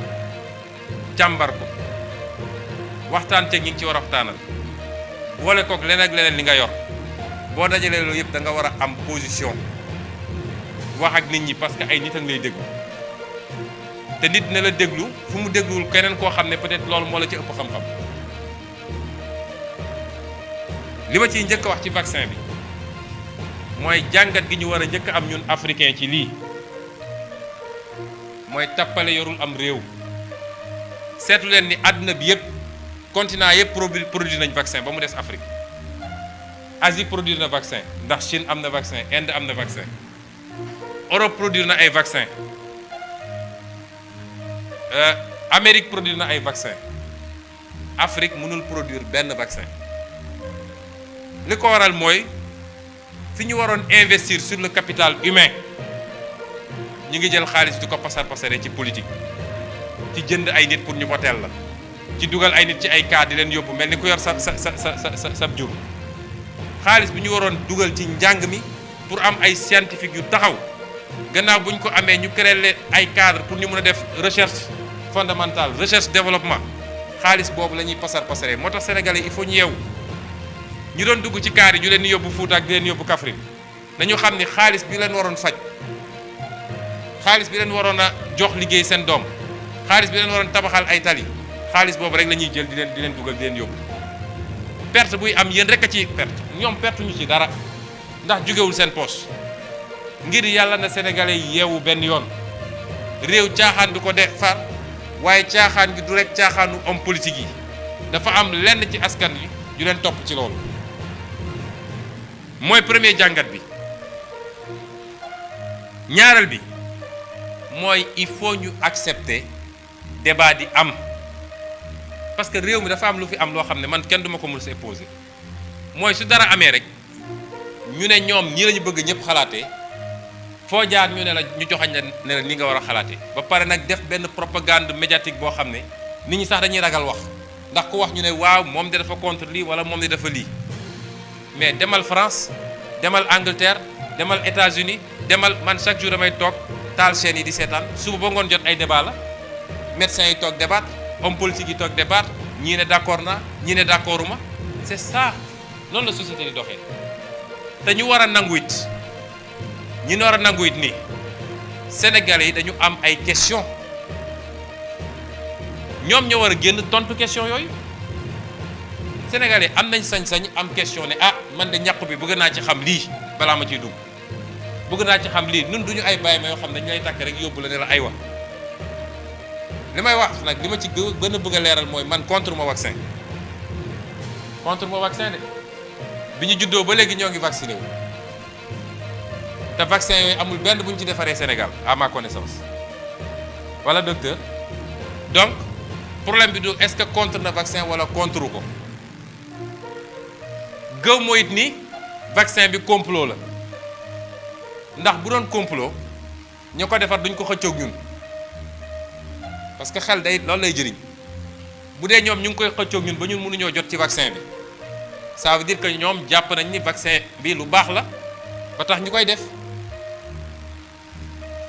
càmbar ko waxtaan ceeg ñi ngi ci war a waxtaanal boole kook leneen ak leneen li nga yor boo dajalee loolu yëpp da nga war a am position wax ak nit ñi parce que ay nit a ngi lay déglu te nit ne la déglu fu mu dégluwul keneen koo xam ne peut-être loolu moo la ci ëpp xam-xam li ma ciy njëkk a wax ci vaccin bi mooy jàngat gi ñu war a njëkk am ñun africain ci lii mooy tappale yorul am réew seetu leen ni àdduna bi yëpp continent yëpp produit nañ vaccin ba mu des Afrique Asie produire na vaccin ndax Chine am na vaccin Inde am na vaccin Europe produire na ay vaccin Amérique produire na ay vaccin Afrique mënul produire benn vaccin li ko waral mooy fi ñu waroon investir sur le capital humain ñu ngi jël xaalis di ko pasare ci politique ci jënd ay nit pour ñu voteel la ci dugal ay nit ci ay cas di leen yóbbu mel ni ku yor sa jur xaalis bi ñu waroon dugal ci njàng mi pour am ay scientifique yu taxaw gannaaw bu ñu ko amee ñu créer leen ay cadre pour ñu mën a def recherche fondamentale recherche développement xaalis boobu la ñuy pasaree moo tax sénégalais il faut ñu yeewu ñu doon dugg ci kaar yi ñu leen di yóbbu Fuuta ak di leen yóbbu Kaffrine nañu xam ni xaalis bi leen waroon faj, xaalis bi leen waroon a jox liggéey seen doom, xaalis bi leen waroon tabaxal ay tali, xaalis boobu rek la ñuy jël di leen dugal di leen yóbbu. perte buy am yéen rek a ci perte, ñoom perte ñu ci dara ndax jógewul seen poche. ngir yàlla na sénégalais yi yeewu benn yoon, réew caaxaan du ko defar, waaye caaxaan gi du rek caaxaanu homme politique yi, dafa am lenn ci askan wi ju leen topp ci loolu. mooy premier jàngat bi. ñaareel bi mooy il faut ñu accepter débat di am, parce que réew mi dafa am lu fi am loo xam ne man kenn duma ko mën a poser. mooy su dara amee rek ñu ne ñoom ñii la ñu bëgg ñëpp xalaatee, foo jaar ñu ne la ñu joxañ la ne la ni nga war a xalaatee, ba pare nag def benn propagande médiatique boo xam ne nit ñi sax dañuy ragal wax, ndax ku wax ñu ne waaw moom de dafa contre lii wala moom de dafa lii. mais demal France, demal Angleterre, demal États-Unis, demal, man chaque jour damay toog taal chaîne yi di seetaan, suba ba ngoon jot ay débat la, médecins yi toog débat, homme politique yi toog débat, ñii ne d'accord naa ñii ne d'accorduma. c'est ça, noonu la société di doxee. te ñu war a nangu it ñi war a nangu it nii Sénégalais yi dañu am ay questions, ñoom ñoo war a génn tontu question yooyu. Sénégalais am nañ sañ-sañ am question ne ah man de ñàkk bi bëgg naa ci xam lii balaa ma ciy dugg, bëgg naa ci xam lii. ñun duñu ay bàyyi ma yoo xam ne dañu lay takk rek yóbbu la ne la ay wax. li may wax nag li ma ci gën a bëgg a leeral mooy man contre ma vaccin de bi ñu juddoo ba léegi ñoo ngi vacciné wu te vaccin yooyu amul benn bu ñu ci defaree Sénégal à ma connaissance wala docteur. donc problème bi du est-ce que contre na vaccin wala contre ko. gëw moo it ni vaccin bi complot la, ndax bu doon complot ñu ko defar duñ ko xëccoog ñun, parce que xel day loolu lay jëriñ. bu dee ñoom ñu ngi koy xëccoog ñun ba ñun mënuñoo jot ci vaccin bi, ça veut dire que ñoom jàpp nañ ni vaccin bi lu baax la ba tax ñu koy def.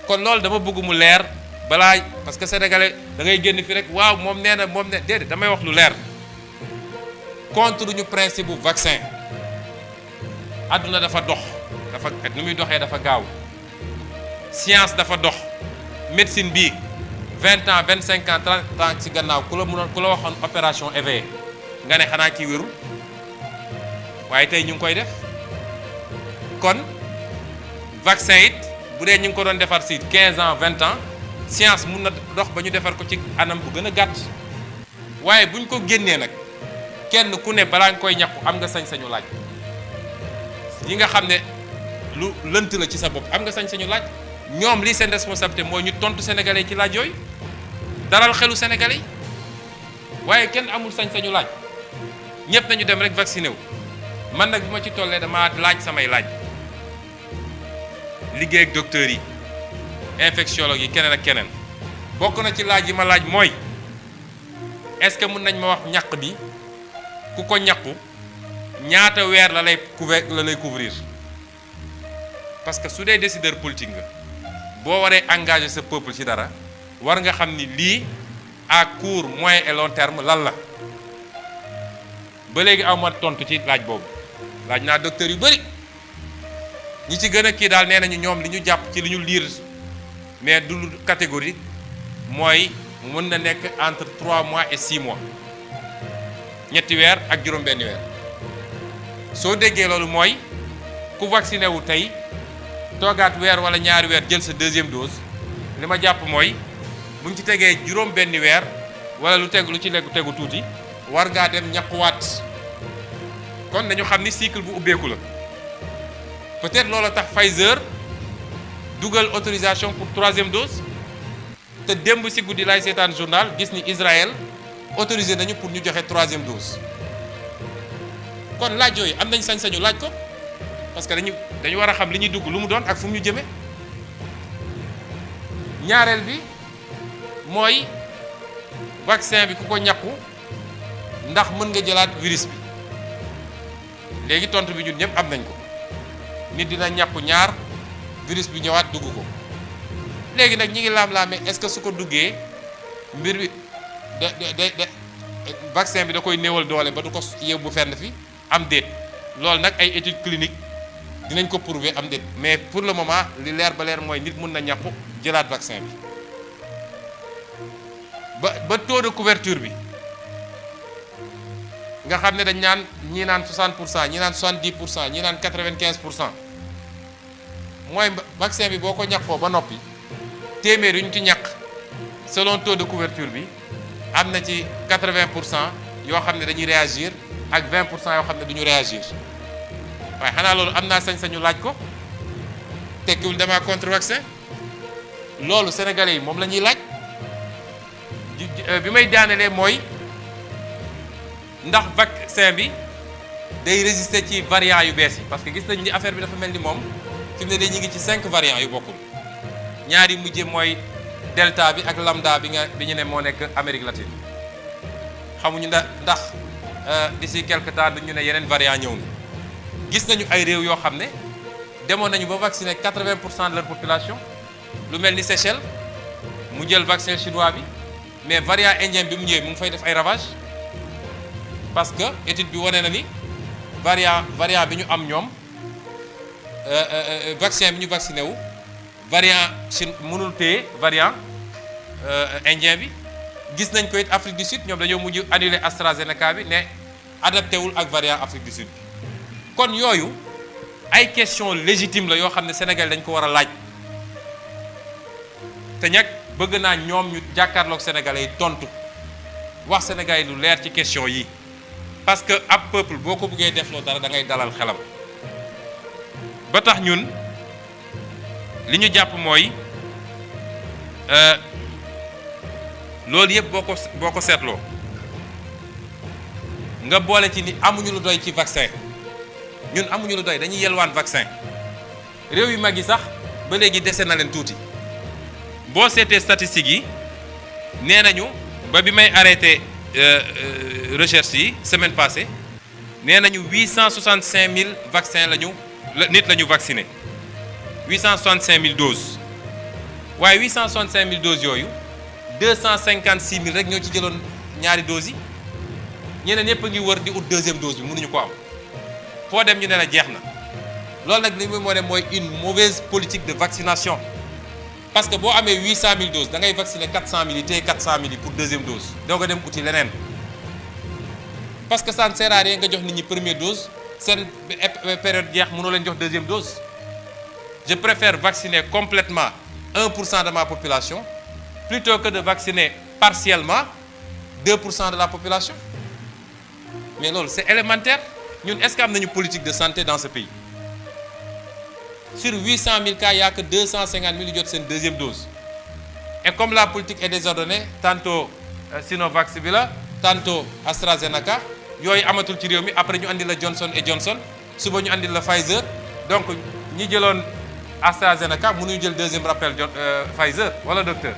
kon loolu dama bëgg mu leer balaa, parce que sénégalais da ngay génn fi rek waaw moom nee na déedéet, damay wax lu leer. contre ñu principe bu vaccin. àdduna dafa dox, dafa nu muy doxee dafa gaaw, science dafa dox. médecine bii 20 ans 25 ans 30 ans ci gannaaw ku la waxoon opération éveillé nga ne xanaa kii wérul, waaye tey ñu ngi koy def. kon vaccin it bu dee ñu ngi ko doon defar ci 15 ans 20 ans, science mun na dox ba ñu defar ko ci anam bu gën a gàtt. waaye bu ñu ko génnee nag kenn ku ne balaa nga koy ñàkku am nga sañ-sañu laaj. yi nga xam ne lu lënt la ci sa bopp am nga sañ-sañu laaj. ñoom lii seen responsabilité mooy ñu tontu sénégalais ci laaj yooyu, dalal xelu sénégalais yi, waaye kenn amul sañ-sañu laaj. ñëpp nañu dem rek vacciné wu. man nag bi ma ci tollee dama laaj samay laaj, liggéey ak docteurs yi, infectiologue yi, keneen ak keneen. bokk na ci laaj yi ma laaj mooy est-ce que mën nañ ma wax ñàq bi ku ko ñàqu ñaata weer la lay couvrir. parce que su dee décideur politique nga, boo waree engager sa peuple ci dara war nga xam ni lii à court moyen et long terme lan la. ba léegi aw ma tontu ci laaj boobu. laaj naa docteur yu bëri, ñi ci gën a kii daal nee nañu ñoom li ñu jàpp ci li ñu liir mais du catégorie mooy mën na nekk entre 3 mois et 6 mois, ñetti weer ak juróom-benni weer. soo déggee loolu mooy ku vacciné wu tey toogaat weer wala ñaari weer jël sa deuxième dose, li ma jàpp mooy buñ ci tegee juróom-benni weer wala lu ci tegu tuuti war ngaa dem ñàkkuwaat. kon nañu xam ni cycle bu ubbeeku la. peut-être loolu tax Pfizer dugal autorisation pour 3e dose, te démb si guddi lay seetaan journal gis ni Israël autorisé nañu pour ñu joxe 3e dose. kon laaj yooyu am nañ sañ-sañu laaj ko, parce que dañu war a xam li ñuy dugg lu mu doon ak fu mu ñu jëme. ñaareel bi mooy vaccin bi ku ko ñàkku ndax mën nga jëlaat virus bi. léegi tontu bi ñun ñëpp am nañ ko, nit dina ñàkku ñaar virus bi ñëwaat dugg ko. léegi nag ñi ngi laam-laamee est-ce que su ko duggee mbir bi vaccin bi da koy néewal doole ba du ko yóbbu fenn fi am déet loolu nag ay études cliniques dinañ ko prouver am déet mais pour le moment li leer ba leer mooy nit mun na ñàpp jëlaat vaccin bi ba taux de couverture bi nga xam ne dañ naan ñii naan 60%, ñii naan 70%, ñii naan 95%. mooy vaccin bi boo ko ñàkkoo ba noppi téeméer yu ñu ci ñàkk selon taux de couverture bi am na ci 80% yoo xam ne dañuy réagir ak 20% yoo xam ne duñu réagir waaye xanaa loolu am naa sañ-sañu laaj ko tekkiwul dama contre vaccin loolu sénégalais yi moom la ñuy laaj bi may daanelee mooy ndax vaccin bi day résister ci variants yu bees yi parce que gis nañ ni affaire bi dafa mel ni moom fi mu ne ñu ngi ci 5 variants yu bokkul ñaari mujje mooy delta bi ak lambda bi ñu ne moo nekk Amérique latine xamuñu ndax d'ici quelque temps dañu ne yeneen variant ñëw na gis nañu ay réew yoo xam ne demoon nañu ba vacciner 80% de leur population lu mel ni Seychelles mu jël vaccin chinois bi mais variant indien bi mu ñëwee mu ngi fay def ay ravages parce que étude bi wane na ni variant bi ñu am ñoom vaccin bi ñu vacciné wu variant Chine mënul téye variant indien bi gis nañ ko it Afrique du Sud ñoom dañoo mujj annuler AstraZeneca bi ne adapté wul ak variant Afrique du Sud bi kon yooyu ay question légitime la yoo xam ne Sénégal dañ ko war a laaj te ñag bëgg naa ñoom ñu jàkkaarloog sénégalais yi tontu wax sénégalais lu leer ci question yi parce que ab peuple boo ko bëggee defloo dara da ngay dalal xelam ba tax ñun li ñu jàpp mooy loolu yëpp boo ko seetloo nga boole ci ni amuñu lu doy ci vaccin ñun amuñu lu doy dañuy yelwaan vaccin réew yu mag yi sax ba léegi dese na leen tuuti boo seetee statistiques yi nee nañu ba bi may arrêté recherche yi semaine passée nee nañu 865 000 vaccins nit la ñu vacciné 865 000 doses waaye 865 000 doses yooyu 256 000 rek ñoo ci jëloon ñaari doses yi ñeneen ñëpp a ngi wër di ut deuxième dose bi mënuñu ko am foo dem ñu ne la jeex na loolu nag li muy moo dem mooy une mauvaise politique de vaccination parce que boo amee 800 000 doses da ngay vacciner 400 000 yi téye 400 000 yi pour deuxième dose doo nga dem uti leneen parce que ça ne sert à rien nga jox nit ñi première dose seen période jeex mënoo leen jox deuxième dose je préfère vacciner complètement 1% de ma population plutôt que de vacciner partiellement 2% de la population mais loolu c'est élémentaire ñun est-ce que am nañu politique de santé dans ce pays sur 800 000 cas il n'y a que 250 000 yu jot seen deuxième dose et comme la politique est désordonnée tantôt Sinovac bi la tantôt AstraZeneca yooyu amatul ci réew mi après ñu andi la Johnson et Johnson suba ñu andi la Pfizer donc ñi jëloon AstraZeneca mënuñu jël deuxième rappel Pfizer wala docteur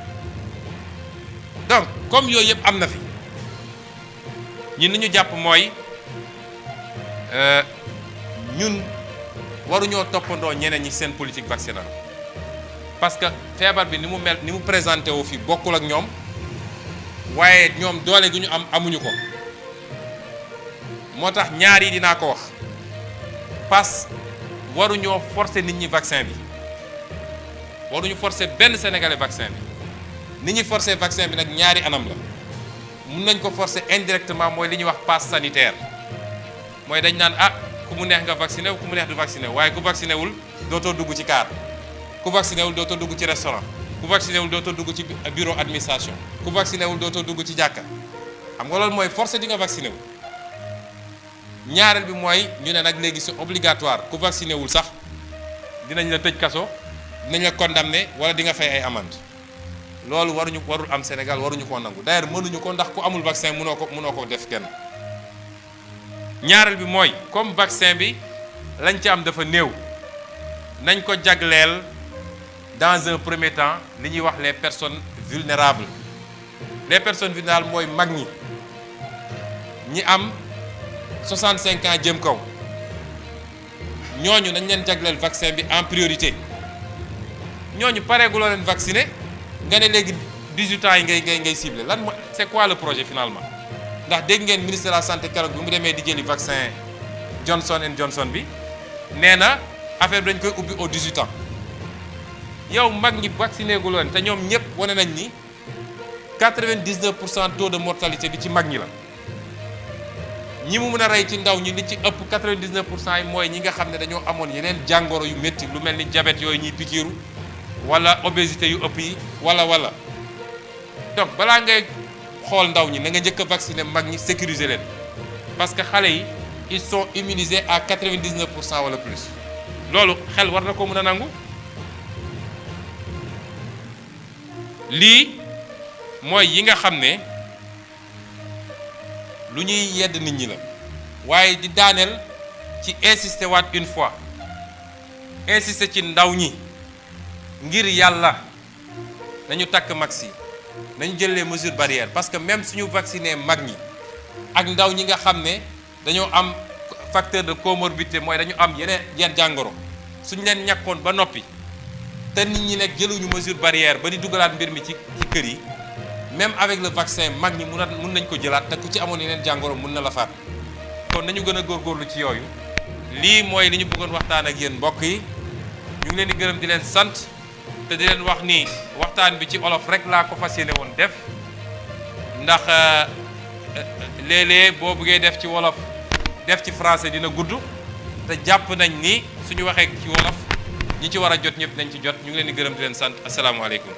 donc comme yooyu yëpp am na fi ñun li ñu jàpp mooy ñun waruñoo toppandoo ñeneen ñi seen politique vaccinale parce que feebar bi ni mu présenté wu fi bokkul ak ñoom waaye ñoom doole gu ñu am amuñu ko moo tax ñaar yi dinaa ko wax parce que waruñoo forcer nit ñi vaccin bi waruñu forcer benn sénégalais vaccin bi ni ñuy forcer vaccin bi nag ñaari anam la mun nañ ko forcer indirectement mooy li ñuy wax passe sanitaire mooy dañ naan ku mu neex nga vacciné wu ku mu neex du vacciné wu waaye ku vacciné wul dootoo dugg ci car ku vacciné wul dootoo dugg ci restaurant ku vacciné wul dootoo dugg ci bureau administration ku vacciné wul dootoo dugg ci jàkka xam nga loolu mooy forcé di nga vacciné wu ñaareel bi mooy ñu ne nag léegi c'est obligatoire ku vacciné wul sax dinañ la tëj kaso dinañ la condamné wala di nga fay ay amende loolu warul am Sénégal waruñu koo nangu d'ailleurs mënuñu ko ndax ku amul vaccin mënoo ko def kenn ñaareel bi mooy comme vaccin bi lañ ci am dafa néew nañ ko jagleel dans un premier temps li ñuy wax les personnes vulnérables mooy mag ñi am 65 ans jëm kaw ñooñu nañ leen jagleel vaccin bi en priorité ñooñu pareeguloo leen vacciner nga ne léegi 18 ans yi ngay ciblé lan c'est quoi le projet finalement ndax dégg ngeen ministre de la santé keroog bi mu demee di jëli vaccin Johnson and Johnson bi nee na affaire bi dañ koy ubbi aux 18 ans yow mag ñi vacciné gu leen te ñoom ñëpp wane nañ ni 99% taux de mortalité bi ci mag ñi la ñi mu mën a rey ci ndaw ñi li ci ëpp 99% yi mooy ñi nga xam ne dañoo amoon yeneen jàngoro yu métti lu mel ni diabète yooyu ñuy pikiiru wala obésité yu ëpp yi wala donc balaa ngay xool ndaw ñi na nga njëkk a vacciner mag ñi sécuriser leen parce que xale yi ils sont immunisés à 99% wala plus loolu xel war na ko mën a nangu lii mooy yi nga xam ne lu ñuy yedd nit ñi la waaye di daaneel ci insister waat une fois insister ci ndaw ñi ngir yàlla nañu takk max yi nañu jël les mesures barrières parce que même suñu vacciner mag ñi ak ndaw ñi nga xam ne dañoo am facteur de comorbidité mooy dañu am yeneen jàngoro suñu leen ñàkkoon ba noppi te nit ñi nekk jëluñu mesure barrière ba di dugalaat mbir mi ci kër yi même avec le vaccin mag ñi mun nañ ko jëlaat te ku ci amoon yeneen jàngoro mun na la faat kon nañu gën a góorgóorlu ci yooyu lii mooy li ñu bëggoon waxtaan ak yéen mbokk yi ñu ngi leen di gërëm di leen sant te di leen wax ni waxtaan bi ci olof rek laa ko fas yéene woon def ndax léeg-léeg boo bëggee def ci wolof def ci français dina gudd te jàpp nañ ni suñu waxee ci wolof ñi ci war a jot ñëpp nañ ci jot ñu ngi leen di gërëm di leen sant asalaamaaleykum